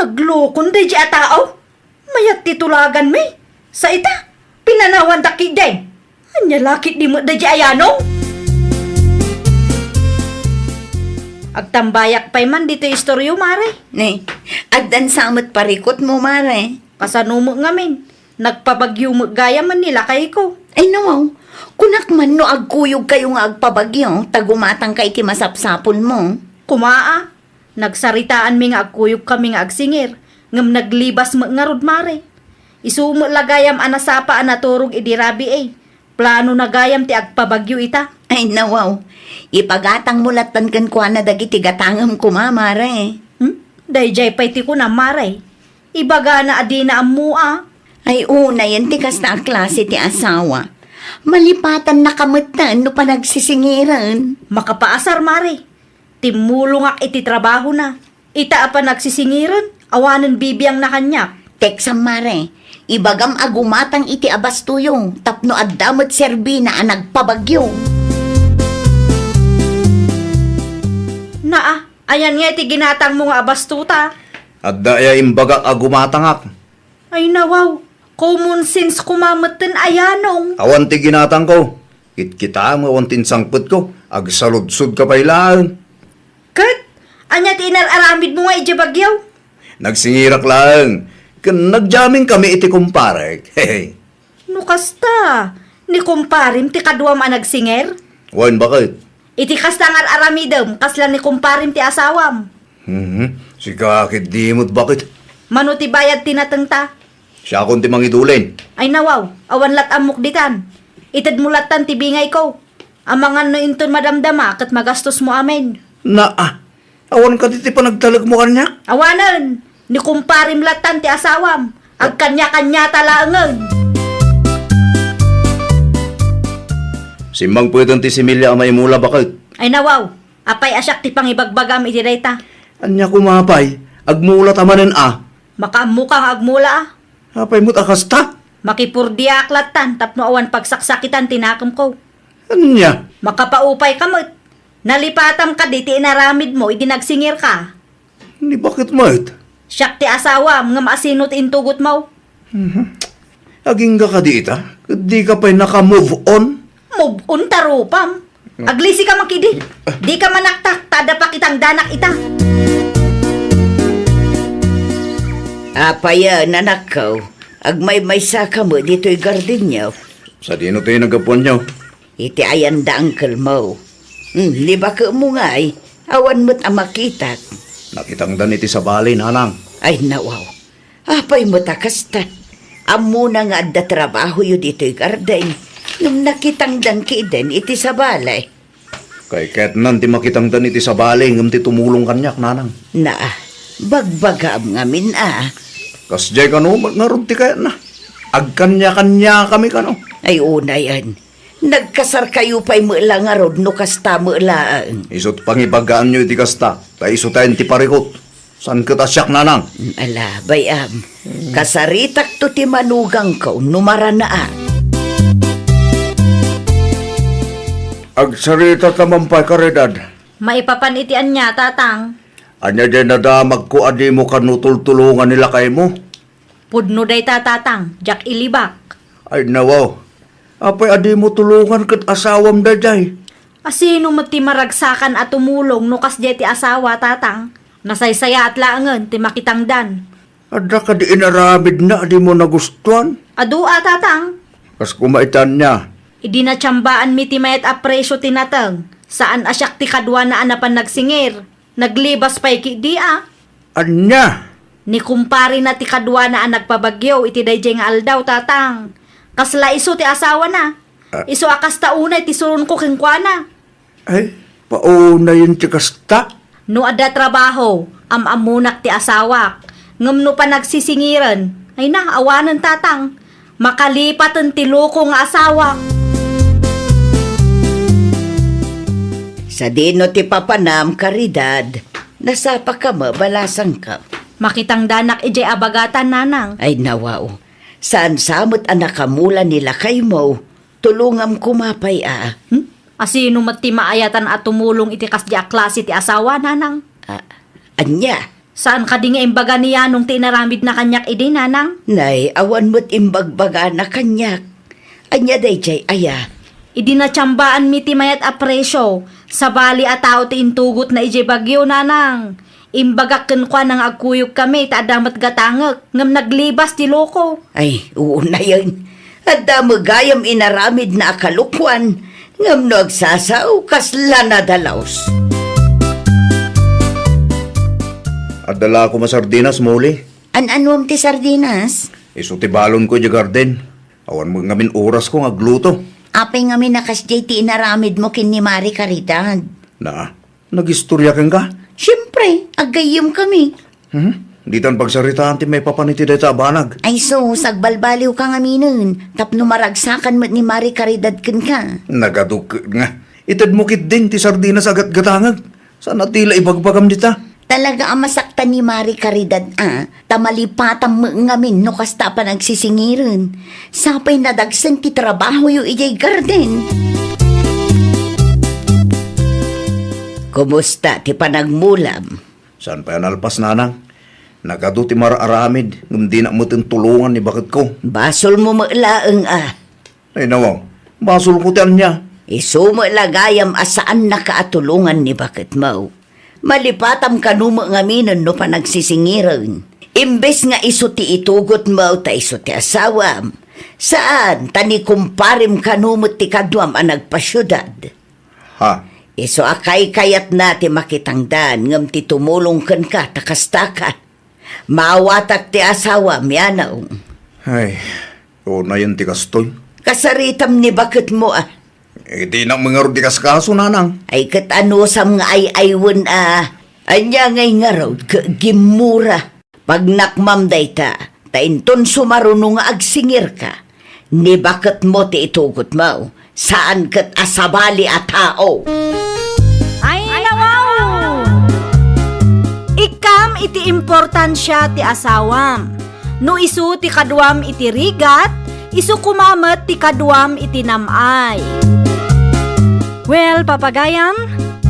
Naglokon daydi a tao. Mayat ti tulaganmi. Sa ita, pinanawandak ketdin. Ania la ketdi met daydi a Yanong? Agtambayak pay man ditoy istoryo, Mare. Ne, addan sa met parikutmo, Mare. Kasano met ngamin? Nagpabagyo met gayam ni lakayko. Ay, nawaw. Kunak man no agkuyogkayo nga agpabagyo, ta gumatangka iti masapsapulmo. Kumaa, nagsaritaanmi nga agkuyogkami nga agsingir, ngem naglibas met ngarud, Mare. Isu met la gayam a nasapa a naturog idi rabii. Planona gayam ti agpabagyo ita. Ay, nawaw. Ipagatangmo lattan kenkuana dagiti gatangem koma, Mare. Hmm? Daydiay pay ti kunam, Mare. Ibagana a dina ammo a. Ay, unayen ti kasta a klase ti asawa. Malipatannaka metten no panagsisingiren. Makapaasar, Mare. Timmulongak iti trabahona. Ita a panagsisingiren, awanen bibiangna kaniak. Teksam, Mare. Ibagam a gumatang iti abastoyo tapno adda met serbina a nagpabagyo. Naa, ayan nga iti ginatangmo nga abastota. Adda aya imbagak a gumatangak? Ay, nawaw, common sense koma metten a Yanong. Awan ti ginatangko. Kitkitaem nga awan ti insangpetko, agsaludsodka pay laeng. Ket, ania ti inar-aramidmo nga idiay Baguio? Nagsingirak laeng, ken nagjammingkami iti kumparek. Hehe. No kasta, ni kumparem ti kaduam a nagsingir? Wen, baket? Iti kasta nga ar-aramidem, kasla ni kumparem ti asawam. Mhm. Sika ketdi met, baket? Mano ti bayad ti natengta? Siakon ti mangidulin. Ay, nawaw, awan lat ammok ditan. Itedmo lattan ti bingayko. Amangan no inton madamdama ket magastosmo amin. Naa, awan kadi ti panagtalekmo kaniak? Awanen, ni kumparem lattan ti asawam. Agkaniakaniata laengen. Simmangpeten ti similya a maimula, baket. Ay, nawaw, apay a siak ti pangibagbagam iti dayta? Ania koma pay, agmulata manen a. Makaammoka nga agmula a. Apay met a kasta? Makipurdiaak lattan tapno awan pagsaksakitan ti nakemko. Ania? Makapaupayka met. Nalipatam kadi ti inaramidmo idi nagsingirka? Ni baket met? Siak ti asawam, ngem asino ti intugotmo? Mhm. Agingga kadi ita? Ket dika pay naka-move on? Move on ta rupam. Aglisika man kidi. Dika manaktak, ta adda pakitangdanak ita. Apay a, anakko, agmaymaysaka met ditoy gardenyo? Sadino ti naggapuanyo? Iti ayan da uncle mo. Hmm, ni baketmo ngay, awan met a makitak. Nakitangdan iti sabali, nanang. Ay, nawaw. Apay met a kasta? Ammona nga adda trabahoyo ditoy garden, ngem nakitangdan ketdin iti sabali. Kay kayatnan ti makitangdan iti sabali ngem ti tumulong kaniak, nanang. Na, bagbagaam ngamin a. Kasdiay kano met ngarud ti kayatna. Agkaniakaniakami kano. Ay, unayen. Nagkasarkayo pay met la ngarud no kasta met laeng. Isu't pangibagaanyo iti kasta, ta isu tayen ti parikut. Saan ket a siak, nanang? Ala, bay-am. Kasaritakto ti manugangko no maranaak. Agsaritata man pay, Caridad. Maipapan iti ania, tatang? Ania diay nadamagko a dimo kano tultulongan ni lakaymo? Pudno dayta, tatang, diak ilibak. Ay, nawaw. Apay a dimo tulongan ket asawam daydiay? A sino met ti maragsakan a tumulong no kasdiay ti asawa, tatang? Nasaysayaat laengen ti makitangdan. Adda kadi inaramidna a dimo nagustuan? Adu a, tatang. Kas koma iti ania? Idi natsamba-anmi ti mayat a presio ti nateng, saan a siak ti kaduana a napan nagsingir. Naglibas pay ketdi a. Ania? Ni kumparena ti kaduana a nagpabagyo iti daydiay nga aldaw, tatang. Kasla isu ti asawana. Ah. Isu a kasta unay ti suronko kenkuana. Ay, paunayen ti kasta. No adda trabaho, am-ammonak ti asawak. Ngem no panagsisingiren, ay na, awanen, tatang. Makalipaten ti loko nga asawa. Sadino ti papanam, Caridad? Nasapaka met, balasangka. Makitangdanak idiay abagatan, nanang. Ay, nawaw. Saan sa met a nakamula ni lakaymo? Tulongam koma pay a. Hmm? A sino met ti maayatan a tumulong iti kasdi a klase ti asawa, nanang? Ah, ania? Saan kadi nga imbaga ni Yanong ti inaramidna kaniak idi, nanang? Nay, awan met imbagbagana kaniak. Ania daydiay aya? Idi natsambaanmi ti mayat a presio, sabali a tao ti intugotna idiay bagyo, nanang. Imbagak kenkuana nga agkuyogkami ta adda met gatangek, ngem naglibas ti loko. Ay, unayen. Adda met gayam inaramidna a kalokuan, ngem no agsasao, kasla nadalaos. Adda la koma sardinas, Molly. An-anuam ti sardinas? Isu ti balonko idiay garden. Awan met ngamin orasko nga agluto. Apay ngamin a kasdiay ti inaramidmo ken ni Mari Caridad? Na, nagistorya kenka? Siempre, aggayyemkami. Hmm? Ditan pagsaritaan ti maipapan iti dayta a banag. Ay sus, agbalbaliwka ngaminen, tapno maragsakan met ni Mari Caridad kenka. Nagaduk nga. Itedmo ketdin ti sardinas a gatgatangek. Saan a ti la ibagbagam dita? Talaga a masaktan ni Mari Caridad a, ta malipatam met ngamin no kasta a panagsisingiren. Sapay nadagsen ti trabahoyo idiay garden. Kumusta ti panagmulam? Saan pay a nalpas, nanang? Nagadu ti mar-aramid, ngem dinak metten tulongan ni baketko. Basolmo met laeng a. Ay, nawaw, basolko ti ania? Isu met la gayam a saannaka a tulongan ni baketmo. Malipatam kano met ngaminen no panagsisingiren. Imbes nga isu ti itugotmo ta isu ti asawam. Saan, ta ni kumparem kano met ti kaduam a nagpasiudad. Ha? Isu a kaykayatna ti makitangdan ngem ti tumulong kenka ta kastaka. Maawatak ti asawam, Yanong. Ay, unayen ti kastoy. Kasaritam ni baketmo a. Iti nak mangarud ti kaskaso, nanang. Ay, ket anusam nga ay-aywen a. Ania ngay ngarud ket gimmura. Pagnakmam dayta, ta inton sumaruno nga agsingirka, ni baketmo ti itugotmo, saan ket a sabali a tao. Ay, nawaw! Ikkam iti importansia ti asawam. No isu ti kaduam iti rigat, isu koma met ti kaduam iti nam-ay. Well, papagayam,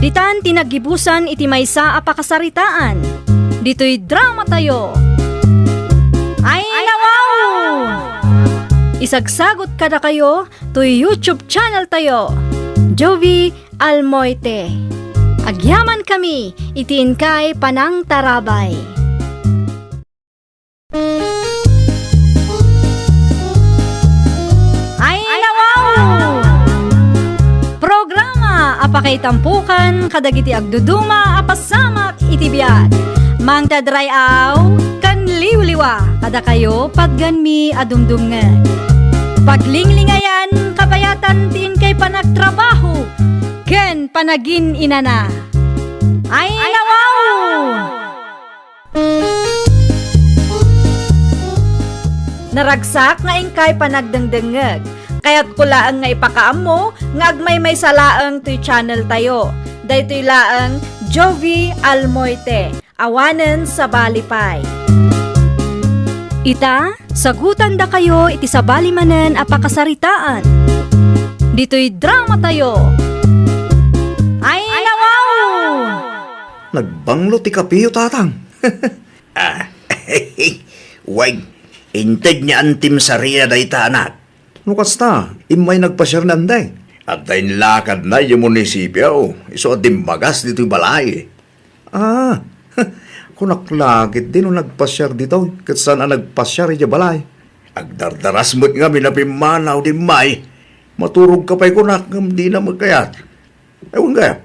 ditan ti naggibusan iti maysa a pakasaritaan. Ditoy dramatayo. Ay, nawaw! Isagsagot kadakayo toy YouTube channel tayo, Jovie Almoite. Agyamankami iti inkay panangtarabay. Ay, nawaw! Programa a pakaitampokan kadagiti agduduma a pasamak iti biag. Mangted ray-aw ken liwliwa kadakayo patgenmi a dumdumngeg. Paglinglingayan, kabayatan ti inkay panagtrabaho ken Panagin-inana. Ay, nawaw! Naragsak nga inkay panagdengdengngeg. Kayatko laeng nga ipakaammo nga agmaymaysa laeng toy channel tayo. Daytoy laeng Jovie Almoite. Awanen sabali pay. Ita, sagutandakayo iti sabali manen a pakasaritaan. Ditoy drama tayo. Ay, nawaw! Nagbanglo ti kapiyo, Tatang. Ah, way, inted ni Antim Saria dayta, anak. No kasta, immay nagpasiar ni Anday. Adda inlakadna idiay munisipio, isu a dimmagas ditoy balay. Ah, kunak la ketdi no nagpasiar ditoy, ket saan a nagpasiar idiay balay. Agdardaras met ngamin a pimmanaw, immay. Maturogka pay kunak, ngem dina met kayat. Ewan gayam,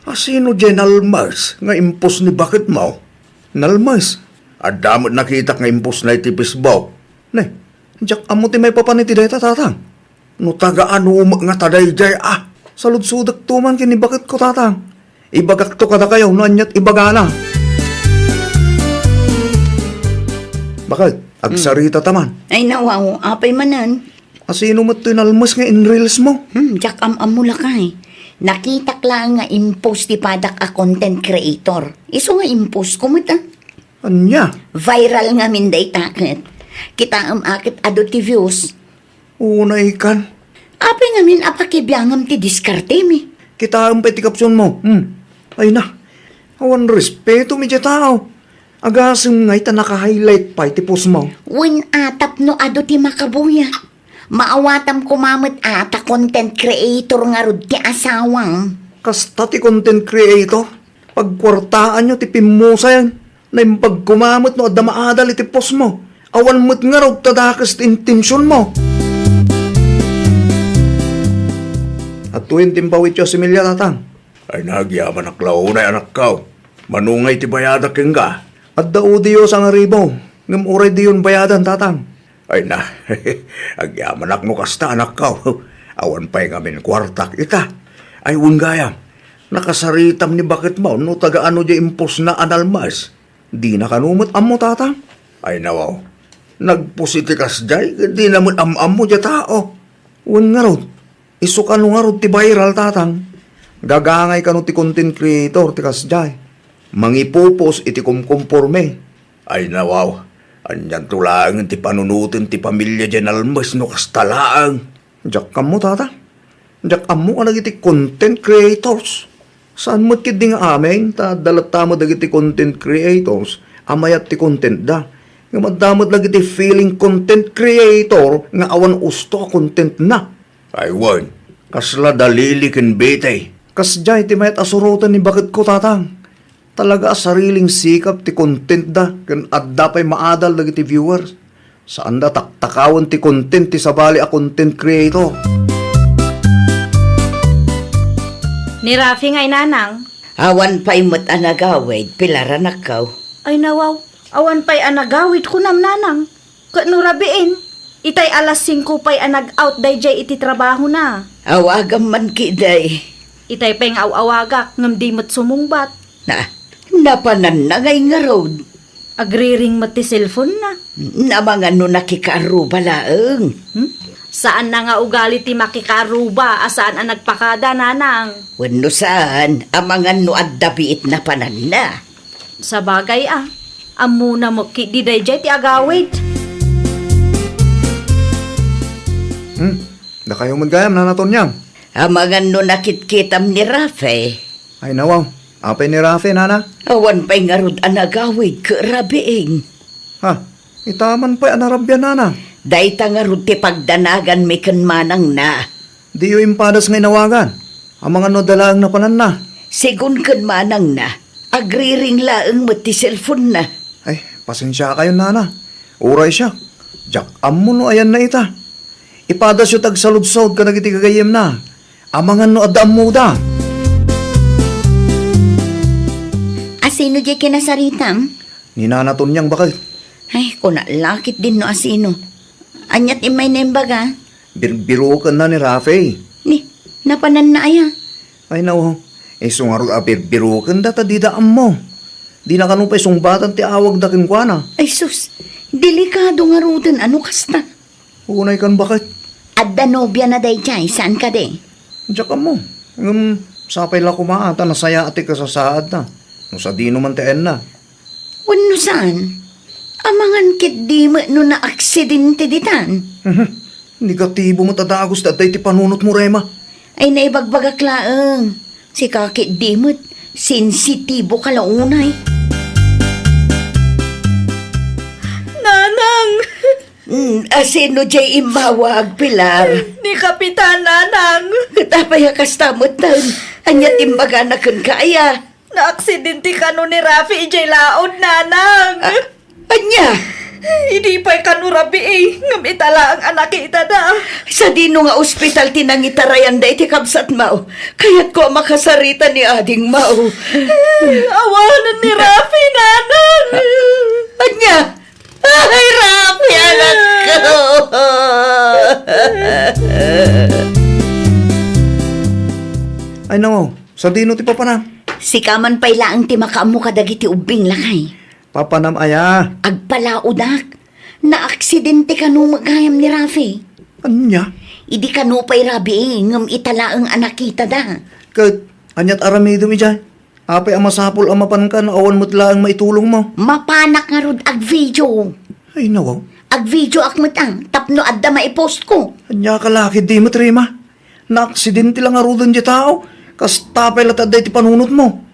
asino diay nalmes nga impos ni baketmo? Nalmes? Adda met nakitak nga impos na iti Facebook. Ne, diak ammo ti maipapan iti dayta, Tatang. No taga-ano met ngata daydiay, a, saludsodekto man ken ni baketko, Tatang. Ibagakto kadakayo no aniat ibagana. Baket, agsaritata man. Ay, nawaw, apay manen? Asino met toy nalmes nga in-reels mo? Hmm, diak am-ammo lakay. Nakitak laeng nga in-post ti padak a content creator. Isu nga in-post ko met, a. Ania? Viral ngamin dayta ket. Kitaem a ket adu ti views. Unay kan. Apay ngamin a pakibiangem ti diskartemi? Kitaem pay ti caption mo. Hmm. Ay na. Awan respeto mi diay tao. Agasem ngay ta naka-highlight pay ti post mo. Wen a tapno adu ti makabuya. Maawatam koma met a ta content creator ngarud ti asawam. Kasta ti content creator? Pagkuartaanyo ti pimmusayen. Naimbag koma met no adda maadal iti post mo. Awan met ngarud ta dakes ti intention mo. Adtoyen ti impawityo a similya, Tatang. Ay, nagyamanak la unay, anakko. Mano ngay ti bayadak kenka? Adda udi yo sangaribu, ngem uray diyon bayadan, Tatang. Ay na, agyamanak no kasta, anakko. Awan pay ngamin kuartak ita. Ay, wen gayam, nakasaritam ni baketmo no taga-ano diay in-post na a nalmes. Dina kano met ammo, Tatang. Ay, nawaw. Nag-post iti kasdiay, ket dina met am-ammo diay tao. Wen ngarud, isu kano ngarud ti viral, Tatang. Gagangay kano ti content creator ti kasdiay. Mangipu-post iti kumkumporme. Ay, nawaw. Anianto laeng ti panunoten ti pamilia diay nalmes no kasta laeng? Diak ammo, Tatang. Diak ammo kadagiti content creators. Saan met ketdi nga amin, ta adda latta met dagiti content creators a mayat ti contentda. Ngem adda met dagiti feeling content creator nga awan usto a contentna. Ay wen, kasla Dalili ken Betty. Kasdiay ti mayat a suroten ni baketko, Tatang. Talaga a sariling sikap ti contentda ken adda pay maadal dagiti viewers. Saanda taktakawen ti content ti sabali a content creator. Ni Rafi ngay, nanang. Awan pay met a nagawid, pilaranakkaw. Ay nawaw, awan pay a nagawid kunam, nanang. Ket no rabiin, itay alas singko pay a nag-out daydiay iti trabahona. Awagam man ketdi. Itay pay nga aw-awagak ngem di met sumungbat. Na, napananna ngay ngarud. Agriring met ti cellphone-na. Amangan no nakikaarruba laeng. Hmm? Saanna nga ugali ti makikaarruba a saan a nagpakada, nanang. Wenno saan, amangan no adda biit napananna. Sabagay a, ammona met ketdi daydiay ti agawid. Hmm, dakayo met gayam, Nana Tonyang. Amangan no nakitkitam ni Rafe. Ay, nawaw. Apay ni Rafe, Nana? Awan pay ngarud a nagawid ket rabiin. Ha? Ita man pay a narabia, Nana. Dayta ngarud ti pagdanaganmi ken manangna. Diyo impadas nga inawagan. Amangan no adda laeng napananna. Sigun ken manangna, agriring laeng met ti cellphone-na. Ay, pasensiakayon, Nana. Uray siak, diak ammo no ayanna ita. Ipadasyo ti agsaludsod kadagiti gagayyemna. Amangan no adda ammoda. Asino diay kinasaritam? Ni Nana Tonyang, baket. Ay, kuna la ketdin no asino. Aniat immay naimbaga? Birbirokenna ni Rafe. Ni, napananna aya? Ay, nao, isu ngarud a birbirokenda ta dida ammo. Dina kano pay sungbatan ti awagda kenkuana. Ay sus, delikado ngaruden a no kasta. Unay kan baket. Adda nobiana daydiay, saan kadi? Diak ammo. Ngem sapay la koma ta nasayaat ti kasasaadna. No sadino man ti ayanna. Wenno saan? Amangan ketdi met no naaksidente ditan. Mhm. Negatibo met a dagus ti adda iti panunotmo, Rema. Ay, naibagbagak laeng. Sika ketdi met, sensitibo ka la unay. Nanang! Mm, a sino jay immawag, Pilar? Ni Kapitan, Nanang. Ket apay a kasta metten? Ania ti imbagana kenka, aya? Naaksidente kano ni Rafi idiay laod, Nanang. A-, ania? Idi pay kano rabii, ngem ita laeng a nakitada. Sadino nga ospital ti nangitarayanda iti kabsatmo? Kayatko a makasarita ni adingmo. Awanen ni Rafi, Nanang. Ania? Ay, Rafi, anakko! Ay, nao, sadino ti papanam? Sika man pay laeng ti makaammo kadagiti ubbing, lakay. Papanam aya? Agpalaodak. Naaksidente kano met gayam ni Rafi. Ania? Idi kano pay rabii, ngem ita laeng a nakitada. Ket aniat aramidem idiay? Apay a masapul a mapanka no awan met laeng maitulongmo? Mapanak ngarud agvideo. Ay, nawaw. Agvideoak met a, tapno adda maipostko. Ania ka la ketdi met, Rema? Naaksidente la ngaruden diay tao. Kasta pay la ti adda iti panunotmo.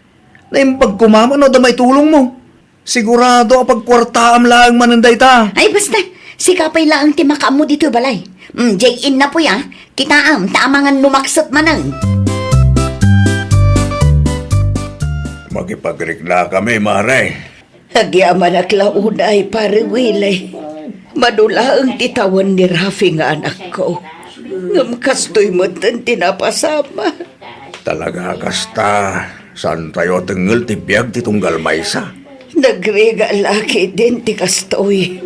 Naimbag koma met no adda maitulongmo. Sigurado a pagkuartaam laeng manen dayta. Ay, basta. Sika pay laeng ti makaammo ditoy balay. Mm, jay innapoy a. Kitaem, ta amangan no makset manen. Makipagriknakami, Mare. Agyamanak la unay, Pare Willie. Mano laeng ti tawen ni Rafi nga anakko. Ngem kastoy metten ti napasama. Talaga a kasta, saantayo a tengngel ti biag ti tunggal maysa. Nagrigat la ketdin ti kastoy.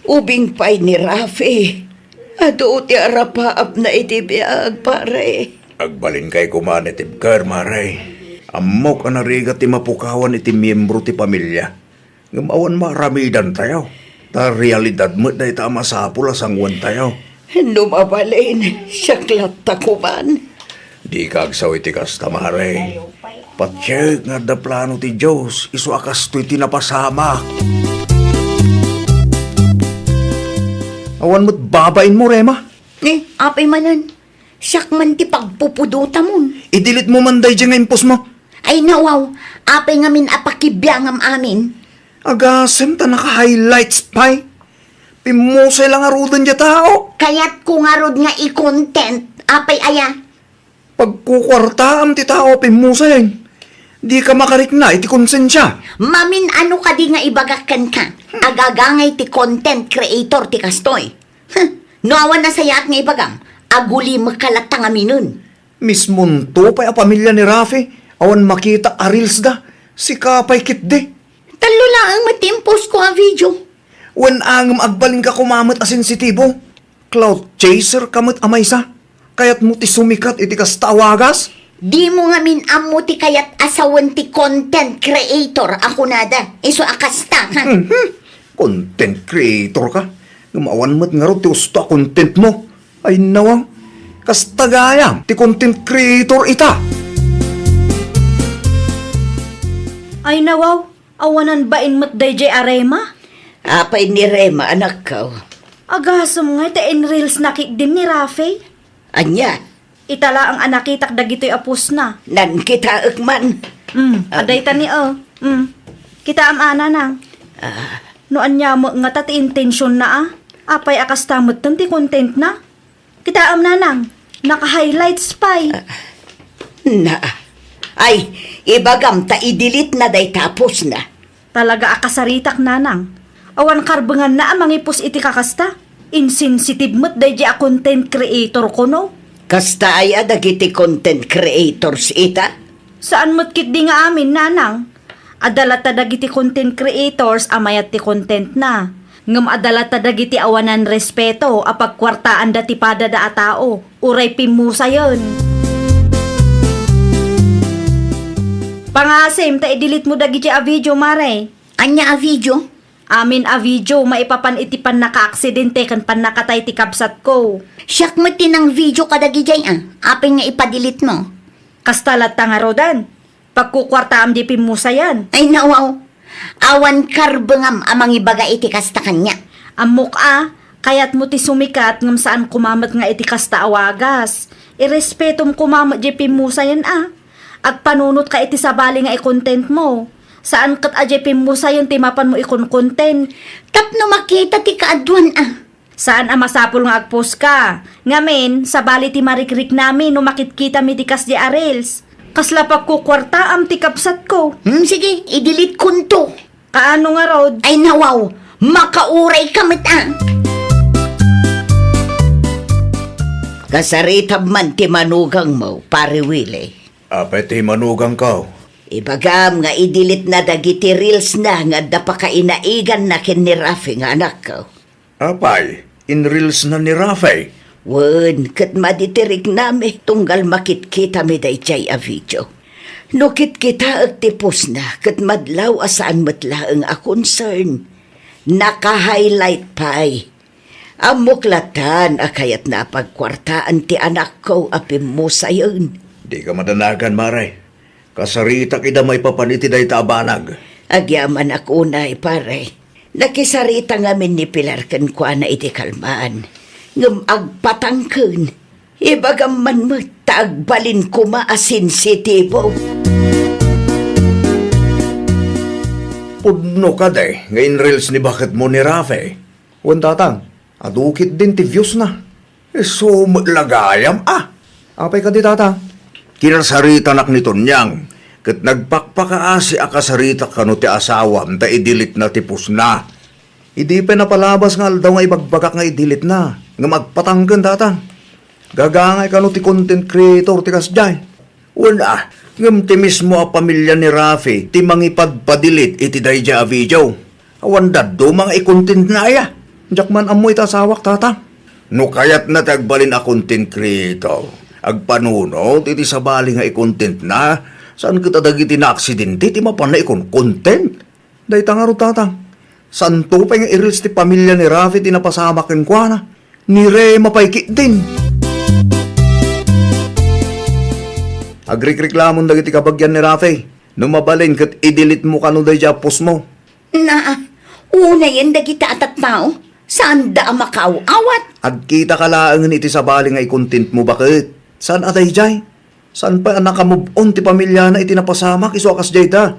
Ubing pay ni Rafi. Adu ti arapaapna iti biag, pare. Agbalinkayo koma a natibker, Mare. Ammok a narigat ti mapukawan iti miembro ti pamilia. Ngem awan maaramidantayo. Ta realidad met dayta a masapul a sanguentayo. No mabalin, siak latta koman. Dika agsao iti kasta, Mare. Patiek nga adda plano ti Dios, isu a kastoy ti napasamak. Awan met babainmo, Rema? Eh, apay manen? Siak man ti pagpupudotamon. I-delete mo man daydiay nga impostmo. Ay, nawaw, apay ngamin a pakibiangam amin? Agasem ta naka-highlights pay. Pimmusay la ngaruden diay tao. Kayatko ngarud nga i-content, apay aya? Pagkukuartaam ti tao a pimmusayen. Dika makarikna iti konsensia. Mamin-ano kadi nga ibagak kenka? Agagangay ti content creator ti kastoy. Huh, no awan nasayaat nga ibagam, agulimekka latta ngaminen. Mismonto pay a pamilia ni Rafi, awan makita a reels da, sika pay ketdi. Tallo laeng met ti impostko a video. Wen angem agbalinka koma met a sensitibo. Clout chaser ka met a maysa. Kayatmo ti sumikat iti kasta a wagas? Dimo ngamin ammo ti kayat a sawen ti content creator a kunada. Isu a kasta, ha? Mhm. Content creator ka? Ngem awan met ngarud ti usto a contentmo. Ay, nawaw. Kasta gayam ti content creator ita. Ay, nawaw. Awanan bain met daydiay a Rema? Apay ni Rema, anakko? Agasem nga iti in-reels na ketdin ni Rafi. Ania? Ita laeng a nakitak dagitoy a postna. Nankitaek man. Mm, adda ita ni, oh. Mm. Kitaem a, Nanang. Ah. No ania met ngata ti intensionna a? Apay a kasta metten ti contentna? Kitaem, Nanang, naka-highlights pay. Ah, na. Ay, ibagam ta i-delete na dayta a postna. Talaga a kasaritak, Nanang. Awan karbenganna a mangi-post iti kakasta. Insensitive met daydiay a content creator kuno. Kasta aya dagiti content creators ita? Saan met ketdi nga amin, Nanang. Adda latta dagiti content creators a mayat ti contentna. Ngem adda latta dagiti awanan respeto a pagkuartaanda ti padada a tao, uray pimmusayen. Pangasim ta i-delete mo dagidiay a video, Mare. Ania a video? Amin a video maipapan iti pannakaaksidente ken pannakatay ti kabsatko. Siak met ti nang-video kadagidiay a. Apay nga ipa-delete mo? Kasta latta ngarudan. Pagkukuartaam diay pimmusayan. Ay, nawaw. Awan karbengam a mangibaga iti kasta kaniak. Ammok a, kayatmo ti sumikat ngem saan koma met nga iti kasta a wagas. Irespetom koma met diay pimmusayan a. Agpanunotka iti sabali nga i-content mo. Saan ket a diay pimmusayan ti mapanmo ikon-content. Tapno makita ti kaaduan a. Saan a masapul nga agpost ka. Ngamin, sabali ti marikriknami no makitkitami ti kasdiay a reels. Kasla pagkukuartaam ti kabsatko. Hmm, sige, i-delete konto. Kaano ngarud? Ay, nawaw, makauray ka met a. Kasaritam man ti manugangmo, Pare Willie. Apay ti manugangko? Ibagam nga i-delete na dagiti reels na nga adda pakainaiganna ken ni Rafi nga anakko. Apay, in-reels na ni Rafi? Wen, ket madi ti riknami tunggal makitkitami daydiay a video. No kitkitaek ti post na, ket madlaw a saan met laeng a concern. Naka-highlight pay. Ammok latan a kayatna a pagkuartaan ti anakko a pimmusayen. Dika madanagan, Mare. Kasaritak ida maipapan iti dayta a banag. Agyamanak unay, pare. Nakisarita ngamin ni Pilar kenkuana iti kalman. Ngem agpatangken. Ibagam man met ta agbalin koma a sensitibo. Pudno kadi nga in-reels ni baketmo ni Rafi? Wen, tatang, adu ketdin ti views na. Isu met la gayam a. Apay kadi, tatang? Kinasaritanak ni Tonyang, ket nagpakpakaasi a kasaritak kano ti asawam ta i-delete na ti post na. Idi pay napalabas nga aldaw nga ibagbagak nga i-delete na, ngem agpatangken, tatang. Gagangay kano ti content creator ti kasdiay. Wen a, ngem ti mismo a pamilya ni Rafi ti mangipadpa-delete iti daydiay a video. Awan dadduma nga i-content na aya. Diak man ammo iti asawak, tatang. No kayatna ti agbalin a content creator, agpanunot iti sabali nga i-content na, saan ket a dagiti naaksidente ti mapanna ikon-content. Dayta ngarud, tatang. Santo pay nga i-reels ti pamilya ni Rafi ti napasamak kenkuana. Ni Rema pay ketdin. Agrikreklamon dagiti kabagian ni Rafi. No mabalin ket i-delete mo kano daydiay a post mo. Na, unayen dagita a tattao. Saanda a makaaw-awat. Agkita ka laengen iti sabali nga i-content mo, baket. Saan a daydiay? Saan pay a naka-move on ti pamiliana iti napasamak isu a kasdiay da?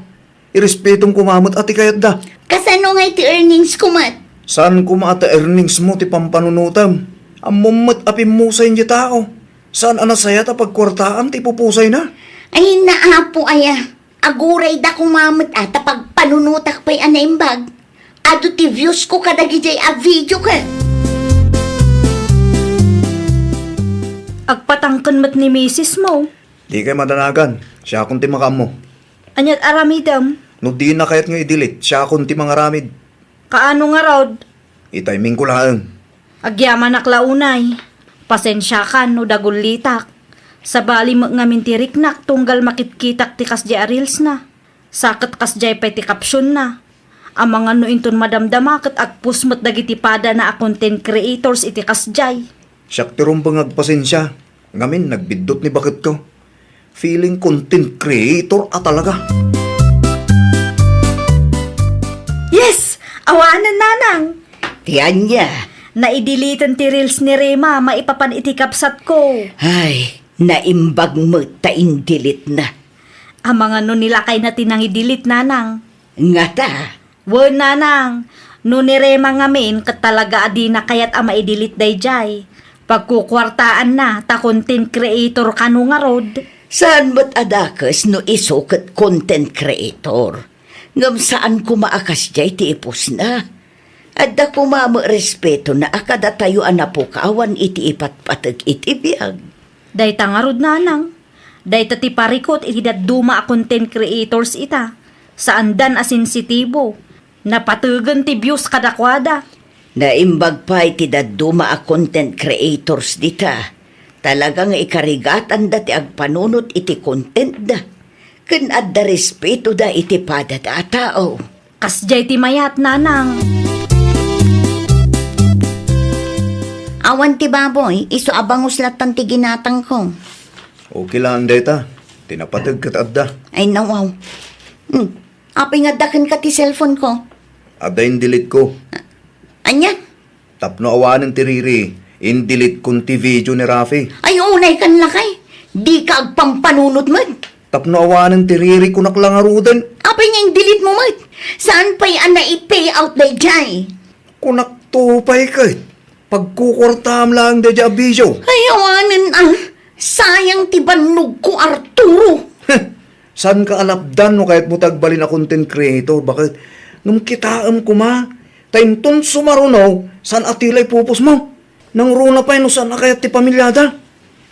Irespetom koma met a ti kayatda. Kasano ngay ti earnings ko met? Saan koma a ti earnings mo ti pampanunotem? Ammom met a pimmusayen ti tao. Saan a nasayaat a pagkuartaam ti ipupusayna? Ay, naapo aya. Agurayda koma met a ta pagpanunotak pay a naimbag. Adu ti views ko kadagidiay a video ket. Agpatangken met ni misis mo. Dikay madanagan. Siakon ti makaammo. Aniat aramidem? No dina kayat nga i-delete, siakon ti mangaramid. Kaano ngarud? I-timing ko laeng. Agyamanak la unay. Pasensiakan no dagullitak. Sabali met ngamin ti riknak tunggal makitkitak ti kasdiay a reels na. Sa ket kasdiay pay ti caption na. Amangan no inton madamdama ket agpost met dagiti padana a content creators iti kasdiay. Siak ti rumbeng nga agpasensia, ngamin nagbiddut ni baketko. Feeling content creator a talaga. Yes! Awanen, nanang! Ti ania? Naideleten ti reels ni Rema maipapan iti kabsatko. Ay, naimbag met ta in-delete na. Amangan no ni lakayna ti nangi-delete, nanang. Ngata? Wen, nanang. No ni Rema ngamin ket talaga a dina kayat a maidelete daydiay. Pagkukuartaanna ta content creator kano ngarud. Saan met a dakes no isu ket content creator. Ngem saan koma a kasdiay ti ipusna. Adda koma met respetona a kadatayo a napukawan iti ipatpateg iti biag. Dayta ngarud, nanang. Dayta ti parikut iti dadduma a content creators ita. Saandan a sensitibo. Napategen ti views kadakuada. Naimbag pay ti dadduma a content creators dita. Talaga nga ikarigatanda ti agpanunot iti contentda. ken adda respetoda iti padada a tao. Kasdiay ti mayat, nanang. Awan ti baboy, isu a bangus lattan ti ginatangko. Okay lang dayta. Ti napateg ket adda. Ay, nawaw. Hmm. Apay nga adda kenka ti cellphone ko? Adda in-delete ko. Ania? Tapno awanen ti riri, in-delete kon ti video ni Rafi. Ay, unay kan lakay. Dika agpampanunot met. Tapno awanen ti riri, kunak la ngaruden. Apay nga in-delete mo met? Saan pay a nai-pay out daydiay? Kunak to pay ket. Pagkukuartaam laeng daydiay a video. Ay, awanen a. Sayang ti bannogko, Arturo. Heh, saanka a lapdan no kayatmo ti agbalin a content creator? Bakit? Ngem kitaem koma, ta inton sumaruno, saan a tila ipupos mo. Nangruna pay no saan a kayat ti pamiliada.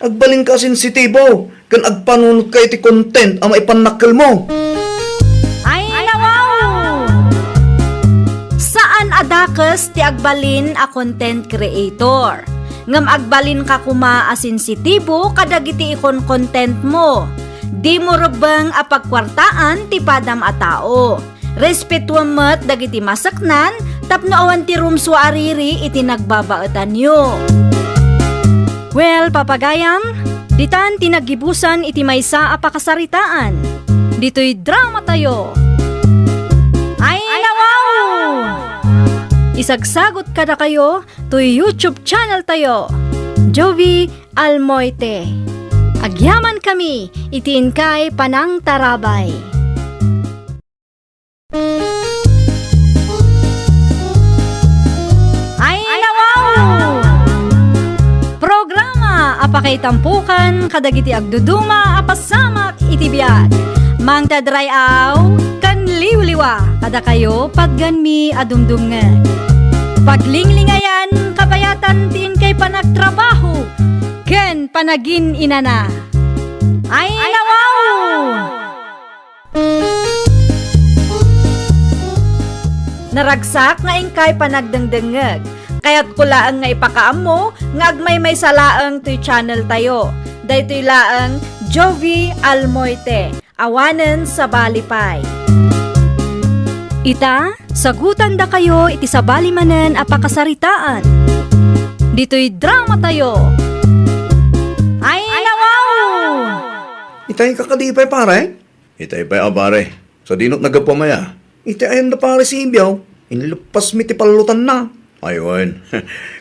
Agbalinka a sensitibo, ken agpanunotka iti content a maipannakkel mo. Ay, nawaw! Saan a dakes ti agbalin a content creator. Ngem agbalinka koma a sensitibo kadagiti ikon-content mo. Dimo rebbeng a pagkuartaan ti padam a tao. Respetuem met dagiti maseknan tapno awan ti rumsua a riri iti nagbabaetanyo. Well, papagayam, ditan ti naggibusan iti maysa a pakasaritaan. Ditoy dramatayo. Ay, nawaw! Isagsagot kadakayo toy YouTube channel tayo, Jovi Almoite. Agyaman kami iti inkay panangtarabay. Ay, nawaw! Programa a pakaitampukan kadagiti agduduma a pasamak iti biag. Mangted ray-aw ken liwliwa kadakayo patgenmi a dumdumngeg. Paglinglingayan, kabayatan ti inkay panagtrabaho ken panagin-inana. Ay, nawaw! Naragsak nga inkay panagdengdengngeg. Kayatko laeng nga ipakaammo nga agmaymaysa laeng toy channel tayo. Daytoy laeng Jovi Almoite, awanen sabali pay. Ita, sagutandakayo iti sabali manen a pakasaritaan. Ditoy dramatayo. Ay, nawaw! Itay kakadi pay, pare? Itay pay a, pare. Sadino ti naggapuam aya? Iti ayan da pare Sibio, inleppasmi ti pallotanna. Ay wen,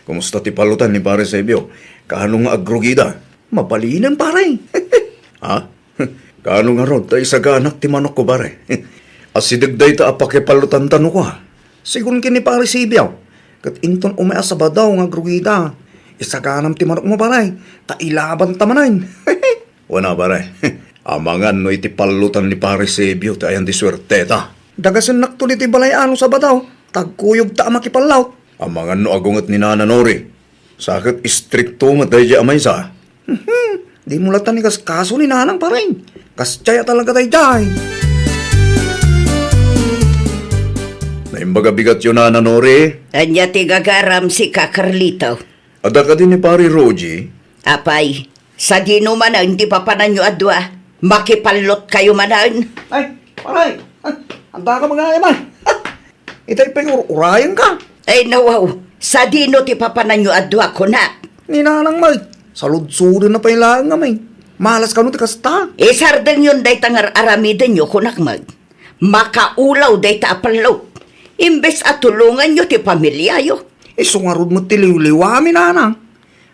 kumusta ti pallotan ni pare Sibio? Kaano nga agrugida? Mabalinen, pare. Ha? Kaano ngarud ta isaganak ti manokko, pare? Asideg dayta a pakipallotanta no kua. Sigun ken ni pare Sibio, ket inton umay a Sabado nga agrugida, isaganam ti manokmo, pare, ta ilabanta manen. Wen a, pare. Amangan no iti pallotan ni Pare Sebio ti ayan ti suerteta. Dagasennakto ditoy balay-a no Sabado, ta agkuyogta a makipallot. Amangan no agunget ni Nana Nori. Sa ket istrikto met daydiay a maysa. Dimo latta ni kaskaso ni Nanang, pare. Kasdiay a talaga daydiay. Naimbag a bigatyo, Nana Nori. Ania ti gagaram, sika, Carlito? Adda kadi ni Pare Rogie? Apay, sadino manen ti papananyo a dua? Makipallotkayo manen? Ay, pare! Adda ka mga man! Itay pay ur-urayan ka! Ay, nawaw! Sadino ti papananyo a dua, kunak? Ni Nanang met, saludsodenna pay laeng a met. Malas kano ti kasta? Isardengyon dayta nga ar-aramidenyo, kunak met. Makaulaw dayta a pallot. Imbes a tulonganyo ti pamiliayo. Isu ngarud met ti liwliwami, Nanang.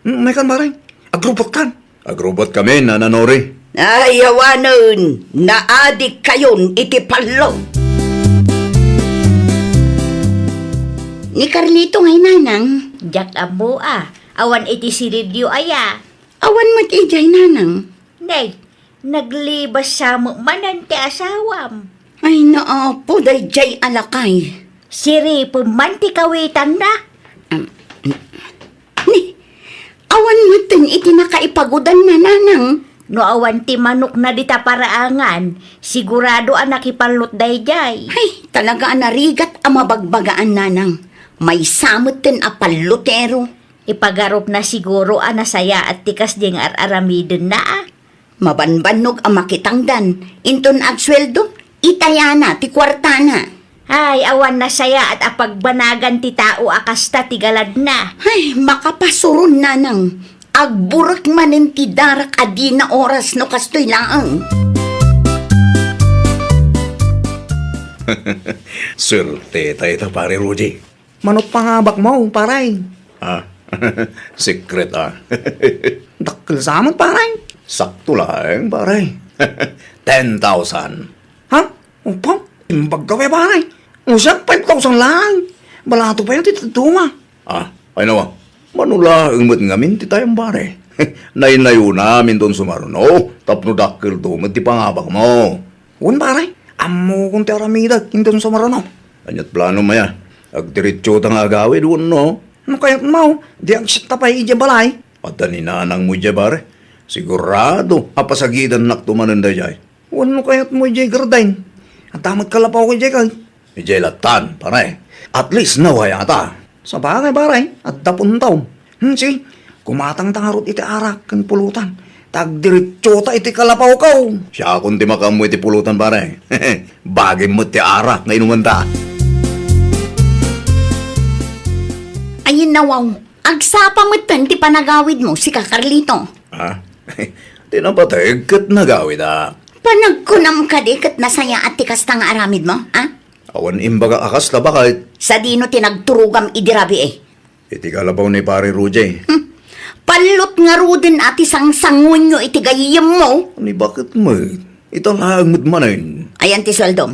Mm, maykan, pare. Agrubotkan. Agrubotkami, Nana Nori. Ay, awanen, naadikkayon iti pallot. Ni Carlito ngay, Nanang? Diak ammo a. Awan iti silidyo aya. Awan met idiay, Nanang. Nay, naglibas sa met manen ti asawam. Ay, naapo, daydiay a lakay. Siripem man ti kawitanna. Am, ni, awan metten iti nakaipagudanna, Nanang. No awan ti manokna dita paraangan, sigurado a nakipallot daydiay. Ay, talaga a narigat a mabagbagaan, Nanang. Maysa metten a pallotero. Ipagarupna siguro a nasayaat ti kasdi nga ar-aramidenna, a. Mabanbannog a makitangdan, inton agsueldo, itayana ti kuartana. Ay, awan nasayaat a pagbanagan ti tao a kasta ti galadna. Ay, makapasuron, nanang. Agburek manen ti darak a dina oras no kastoy laeng. Suerte tayo ta, Pare Rudy. Manok pangabak mo, pare? Ah, secret, ah. Dakkel sa met, pare. Sakto laeng, pare. Ten thousand. Ha? Upaw, imbag ka, pare. Usa, five thousand lang. Balato pa yun, ti dadduma. Ah, ay nawa. Manulaeng met ngamin ti tayam, pare. Naynayonam inton sumaruno, tapno dakkelto met ti pangabak mo. Wen, pare, ammokon ti aramidek inton sumaruno. Aniat plano maya? Agdiretso ta nga agawid, wenno? No kayat mo, di agsitta pay idiay balay. Adda ni nanang mo idiay, pare. Sigurado a pasagidannakto manen daydiay. Wenno kayat mo idiay garden. Adda met kalapaw idiay kay. Idiay lattan, pare. At least, nawayata. Sabagay, pare, adda puntaw. Hmm, si, kumatang ta ngarud iti arak ken pulutan. Ta agdiretso ta iti kalapaw ko. Siakon ti makaammo iti pulutan, pare. Bagim met ti arak nga inumanta. Ay, nawaw. Agsapa metten ti panagawid mo, sika, Carlito. Ah? Ti napateg ket nagawid, ah. Panagkunam kadi ket nasayaat ti kasta nga aramid mo, ah? Awan imbagak a kasta, baket. Sadino ti nagturogam idi rabii? Iti kalapaw ni Pare Rudy. Hmm. Pallot ngaruden a ti sangsanguenyo iti gayyemmo. Ni baket met? Ita laeng met manen. Ayan ti sueldom.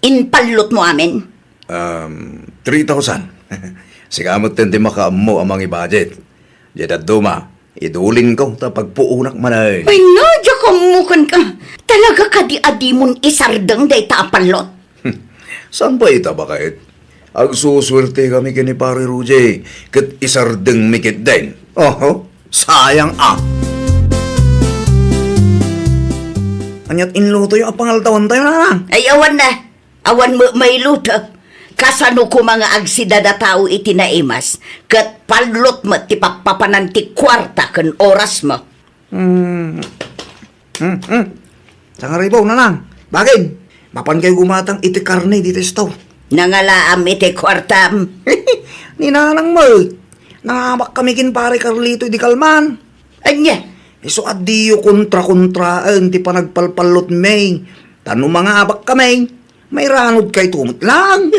Inpallot mo amin? Um, three thousand. Sika metten ti makaammo a mangi-budget. Diay dadduma, idulinko ta pagpuonak manen. Ay, na, diak ammo kenka. Talaga kadi a dimon isardeng dayta a pallot? Saan pay ita, baket? Agsusuerte kami ken ni Pare Rudy, ket isardengmi ketdin. Oho, sayang a. Aniat inlutoyo a pangaldawantayo, nanang? Ay, awan na. Awan met mailuto. Kasano koma nga agsida a tao iti naimas, ket pallot met ti pappapanan ti kuarta ken oras mo? Hmm. Hmm, hmm. Sangaribaw, nanang. Bagim, mapan kayo gumatang iti karne ditoy store. Nangalaam iti kuartam. Ni nanang mo, nangabak kami ken Pare Carlito idi kalman. Ania? Isu a diyo kontra-kontraen ti panagpalpallot mi. Ta no mangabak kami, mairanod kayto met lang.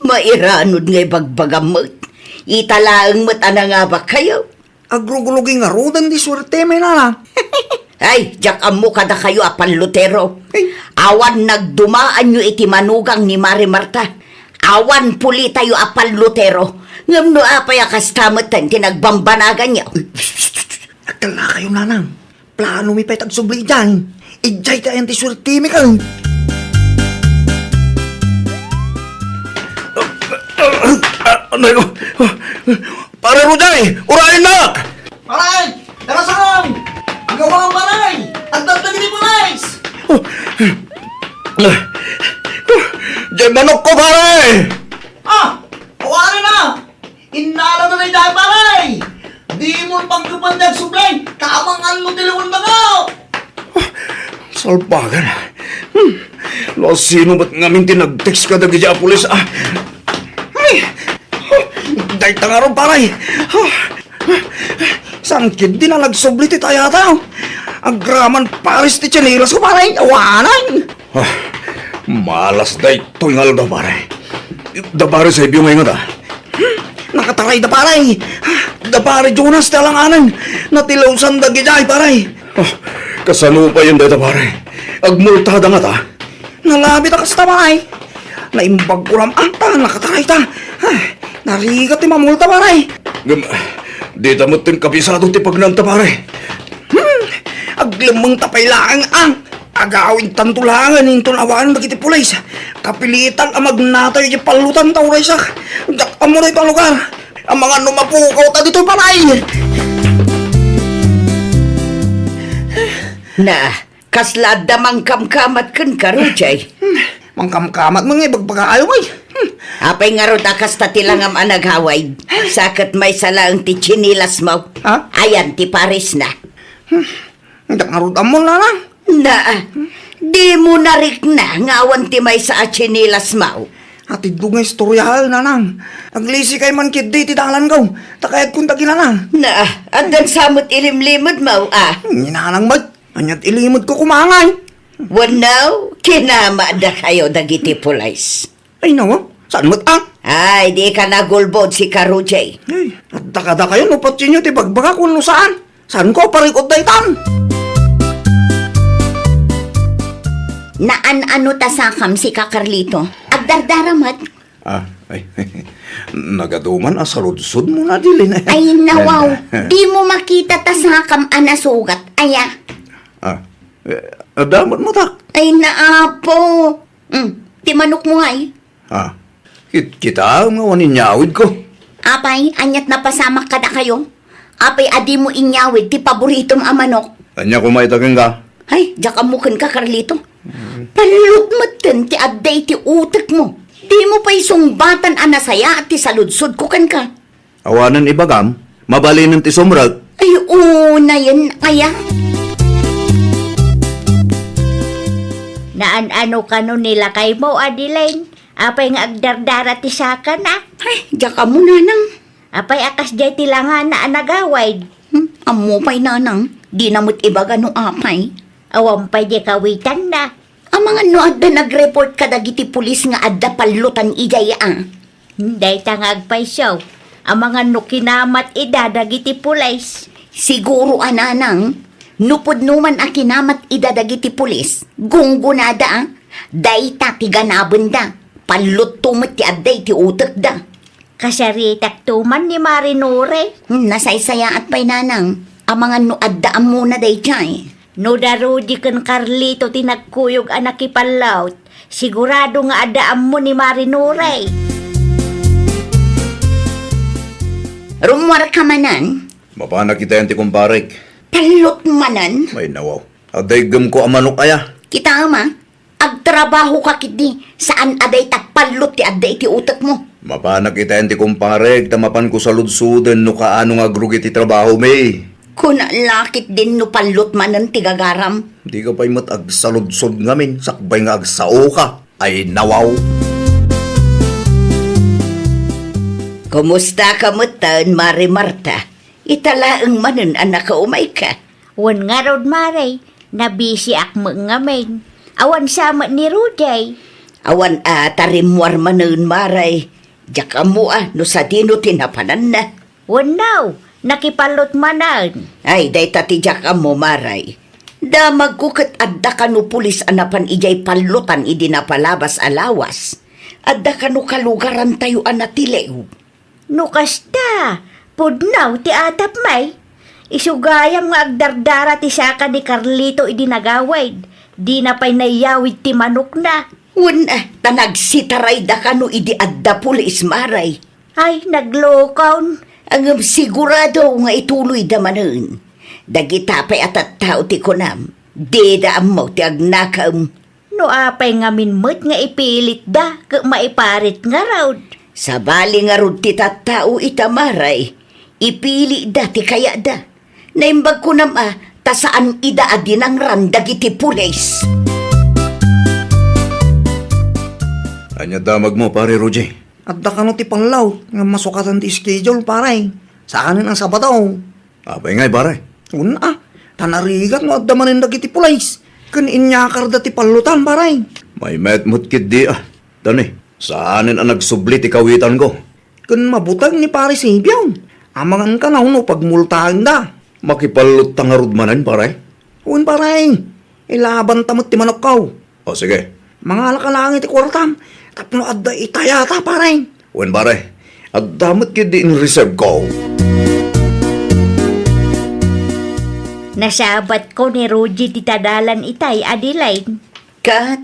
Mairanod nga ibagbagam met. Ita laeng met a nangabak kayo. Agrugulogi ngaruden ti suerte mi, nana. Ay, diak ammo kadakayo a pallotero. Ay. Awan nagdumaanyo iti manugang ni Mare Marta. Awan pulitayo a pallotero. Ngem no apay a kasta met ti nagbambanaganyo? Agkalla kayo, nanang. Plano mi pay tagsubli idiay. Idiay ti ayan ti suerte mi kan. Anay ko. Pare Rudy, urayennak! Pare! Tara, sarong! Agawang, pare! Agdagdag ni pulis! Oh. Diay manok ko, pare! Ah! Awari na! Innala na dayta, pare! Dimon pagkupan ti agsubli, ta amangan mo ti liwen baga! Salbagan. Hmm. No sino met ngamin ti nag-text kadagiti a pulis, ah? Ay! Dayta ngarud, pare. Saan ketdi a nagsubli ti tayata? Agraman pares ti tsinelas ko, pare. Awanan. Ah, malas daytoy nga aldaw, pare. Da pare Sebio nga ingat, ah. Hmm, nakatarayda, pare. Da pare Jonas ti alanganen. Natilosan dagiti ay, pare. Ah, kasano pay dayta, pare? Agmultada ngata? Nalabit a kasta, pare. Naimbag ko ram anta, nakatarayta. Ah, narigat ti mamulta, pare. Ngem, dita met ti kabisado ti pagnaanta, pare. Hmm, aglemmengta pay laeng, ah. Agawidtanto laengen inton awanen dagiti pulis. Kapilitan a magnatayo iti pallotan ta uraysak. Diak ammo dayta a lugar. Amangan no mapukawta ditoy balay. Na, kasla adda mangkamkamat kenka, Rudy? Mangkamkamat met nga ibagbagaayo, ay. Apay ngarud a kasta ti langam a nagawid? Sa ket maysa laeng ti tsinelas mo. Ha? Ayan ti pares na. Diak ngarud ammo, nanang. Na, dimo narikna nga awan ti maysa a tsinelasmo. Atiddog nga istorya, nanang. Aglisikay man ketdi ti dalanko. Ta kayatko dagiti nanang. Na, addan sa met ilimlimedmo, a. Ni nanang met. Ania't ilimedko koma ngay? Wenno, kinamadakayo dagiti pulis. Ay, nawa, saan met, a? Ay, dika nagulbod, sika Rujay. Ay, adda kadakayo no patsienyo ti bagbagak wenno saan. Saanko a parikut daytan? Naan-ano ta sakam, sika Carlito? Agdardara met. A, ay, nagadu man a saludsodmo, Adeline. Ay, nawaw, dimo makita ta sakam a nasugat, aya? A, e, adda met metak. Ay, naapo. Mm, ti manokmo ngay? A, kit-, kitaem nga awan inyawidko. Apay, ania't napasamak kadakayo? Apay a dimo inyawid ti paboritom a manok? Ania koma ita kenka? Ay, diak ammo kenka, Carlito. Pallut metten ti adda iti utekmo. Dimo pay sungbatan a nasayaat ti saludsodko kenka. Awanen ibagam, mabalinen ti sumrek. Ay, unayen aya. Naan-ano kano ni lakaymo, Adeline? Apay nga agdardara ti sakana? Ay, diak ammo, nanang. Apay a kasdiay ti langana a nagawid? Hmm, ammo pay, nanang. Dina met ibaga no apay. Awan pay di kawitanna. Amangan no adda nag-report kadagiti pulis nga adda pallutan idiay, a? Dayta nga agpayso, amangan no kinamat ida dagiti pulis. Siguro a, nanang, no pudno man a kinamat ida dagiti pulis, gunggonada, a? Dayta ti ganabenda, pallutto met ti adda iti utekda. Kasaritakto man ni Mari Nore. Hmm, nasaysayaat pay, nanang. Amangan no adda ammona daydiay. No da Rudy ken Carlito ti nagkuyog a nakipallut, sigurado nga adda ammo ni Mari Nore. Rummuarka manen? Mapanak itaen ti kumparek. Pallut manen? Ay, nawaw. Adda iggemko a manok aya. Kitaem a. Agtrabahoka ketdi, saan a dayta pallut ti adda iti utekmo. Mapanak itaen ti kumparek ta mapanko saludsoden no kaano nga agrugi ti trabahomi. Kuna la ketdin no pallut manen ti gagaram. Dika pay met agsaludsod ngamin, sakbay nga agsaoka. Ay, nawaw. Kumustaka metten, Mari Marta? Ita laeng manen a nakaumayka. Wen ngarud, Mari, nabisiak met ngamin. Awan sa met ni Rudy. Awan a ta rimmuar manen, Mari. Diak ammo a no sadino ti napananna. Wenno, nakipallut manen. Ay, dayta ti diak ammo, Mari. Damagko ket adda kano pulis a napan idiay pallutan idi napalabas a lawas. Adda kano kalugarantayo a natiliw. No kasta, pudno ti atapmi. Isu gayam nga agdardara ti saka ni Carlito idi nagawid. Dina pay nayawid ti manokna. Wen, a, ta nagsitaray da kano idi adda pulis, Mari. Ay, naglokon. Ngem sigurado nga ituloyda manen. Dagita pay a tattao ti kunam, dida ammo ti agnakem. No apay ngamin met nga ipilitda ket maiparit ngarud? Sabali ngarud ti tattao ita, Mari. Ipilitda ti kayatda. Naimbag kunam a ta saan ida a dinangran dagiti pulis. Ania damagmo, Pare Rudy? Adda kano ti pallut nga masukatan ti schedule, pare. Saanen a Sabado. Apay ngay, pare? Wen a, ta narigat no adda manen dagiti pulis ken inyakarda ti pallutan, pare. Maymayat met ketdi a. Tani, saanen a nagsubli ti kawitanko. Ken mabuteng ni Pare Sibio. Amangan kano no pagmultaenda. Makipallutta ngarud manen, pare? Wen, pare. Ilabanta met ti manokko. O, sige. Mangalaka laeng iti kuartam tapno adda itayata, pare. Wen, pare. Adda met ketdi in reserve ko. Nasabatko ni Rudy ti tadalan itay, Adeline. Ket?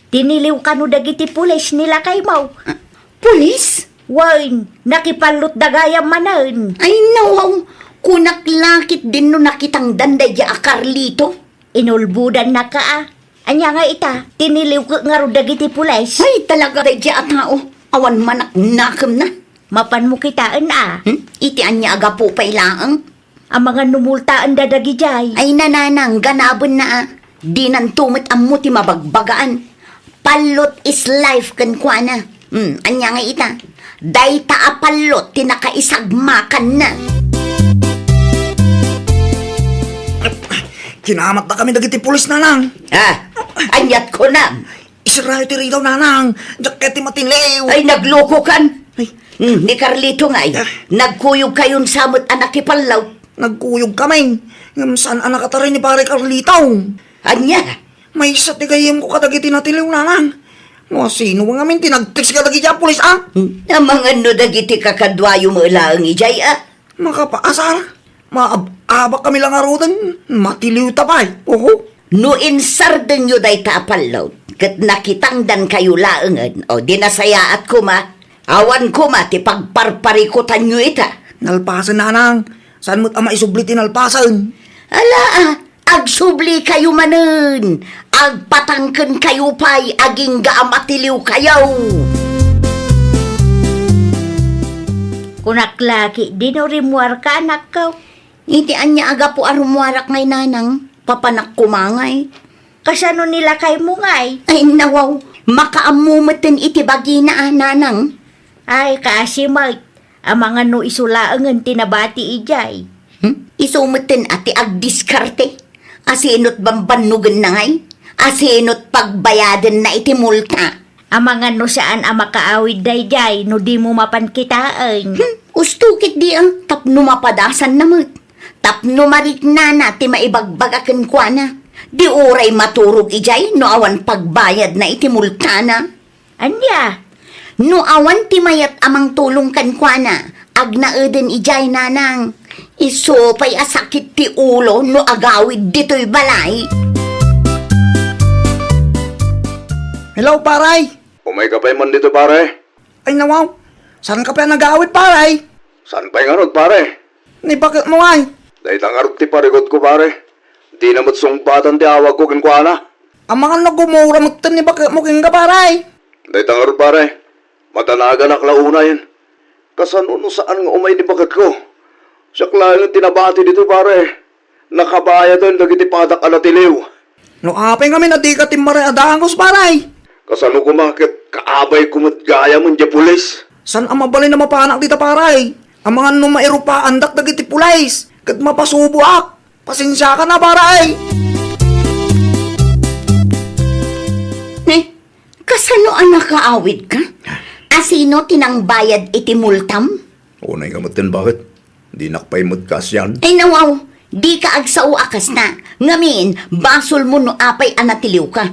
Tiniliw kano dagiti pulis ni lakaymo. Ah, pulis? Wen, nakipallutda gayam manen. Ay, nawaw. Kunak la ketdin no nakitangdan daydiay a Carlito. Inulbodannaka a. Ania nga ita, tiniliw ket ngarud dagiti pulis? Ay, talaga daydiay a tao. Awan manaknakemna. Mapanmo kitaen a. Hmm? Iti ania a gapu pay laeng? Amangan no multaenda dagidiay. Ay, nanang, ganabenna a. Dinanto met ammo ti mabagbagaan. Pallot is life kenkuana. Hmm, ania ngay ita? Dayta a pallot ti nakaisagmakanna. Kinamatda kami dagiti pulis, nanang. Ah, aniat kunam? Isarayo ti ridaw, nanang. Diak kayat ti matiliw. Ay, naglokokan. Ay. Hmm, ni Carlito ngay. Ah. Nagkuyog kayon sa met a nakipallaw. Nagkuyog kami. Ngem saan a nakataray ni Pare Carlito. Ania? Maysa ti gayyemko kadagiti natiliw, nanang. No asino ngamin ti nag-text kadagiti a pulis, a? Hmm, amangan no dagiti kakaduayo met laeng idiay, a? Makapaasar. Maab-abak kami la ngaruden. Matiliwta pay. Oho. No insardenyo dayta a pallot, ket nakitangdankayo laengen, o di nasayaat koma, awan koma ti pagparparikutanyo ita. Nalpasen, nanang. Saan met a maisubli ti nalpasen? Ala, a, agsublikayo manen. Agpatangkenkayo pay agingga a matiliwkayo. Kunak la ketdi no rimmuarka, anakko. Iti ania a gapu a rummuarak ngay, nanang, papanak koma ngay. Kasano ni lakaymo ngay? Ay, nawaw, makaammo metten iti bagina a, nanang. Ay, kaasi met, amangan no isu laengen ti nabati idiay. Hmm? Isu metten a ti agdiskarte. Asinot bambannogenna ngay? Asinot pagbayadenna iti multa? Amangan no saan a makaawid daydiay no dimo mapan kitaen. Hmm, usto ketdi a, tapno mapadasanna met. Tapno mariknana ti maibagbaga kenkuana. Di uray maturog idiay no awan pagbayadna iti multana. Ania? No awan ti mayat a mangtulong kenkuana, agnaeden idiay, nanang. Isu pay a sakit ti ulo no agawid ditoy balay. Hello, paray! Umayka pay man ditoy, pare? Ay, nawaw. Saanka pay a nagawid, paray? Saan pay ngarud, pare? Ni baketmo ngay. Dayta ngarud ti parikutko, pare. Dina met sungbatan ti awagko kenkuana. Amangan no gumura metten ni baketmo kenka, paray. Dayta ngarud, pare. Madanaganak la unayen. Kasano no saan nga umay ni baketko? Siak laeng ti nabati ditoy, pare. Nakabayaden dagiti padak a natiliw. No apay ngamin a dika timmaray a dagus, paray? Kasano koma ket kaabayko met gayam idiay pulis? Saan a mabalin a mapanak dita, paray? Amangan no mairupaandak dagiti pulis ket mapasuboak. Pasensiakan a, paray. Ni, kasano a nakaawidka? Asino ti nangbayad iti multam? Unay nga metten, baket? Dinak pay met kaasian. Ay, nawaw, dika agsao a kasta. Ngamin, basolmo no apay a natiliwka.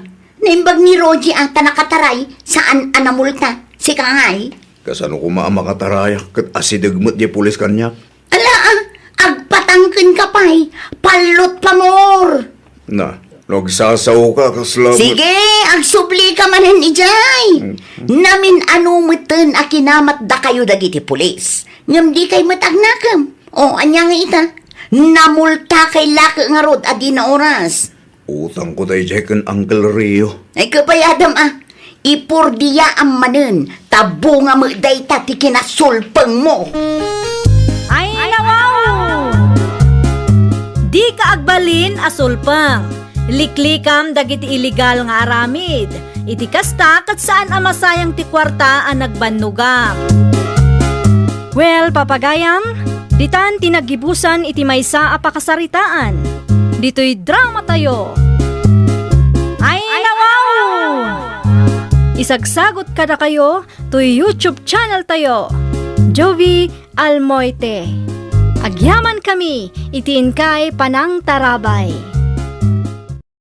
Naimbag ni Rogie a ta nakataray, saan a namulta. Sika ngay? Kasano koma a makatarayak ket asideg met diay pulis kaniak? Ala, a, agpatangkenka pay, pallot pamor! Na, no agsasaoka, kasla met. Sige, agsublika manen idiay. Mm. Namin-ano metten a kinamatdakayo dagiti pulis. Ngem dikay met agnakem. O, ania nga ita? Namultakay lake ngarud a di naoras. Utangko daydiay ken Uncle Rio. Ay, kabayadam a. Ipurdiyaam manen, ta bunga met dayta ti kinasulpengmo. Ay, nawaw! Dika agbalin a sulpeng. Liklikam dagiti illegal nga aramid. Iti kasta, ket saan a masayang ti kuarta a nagbannogam. Well, papagayam, ditan ti naggibusan iti maysa a pakasaritaan. Ditoy dramatayo. Ay, nawaw! Isagsagot kadakayo toy YouTube channel tayo, Jovie Almoite. Agyamankami iti inkay panangtarabay.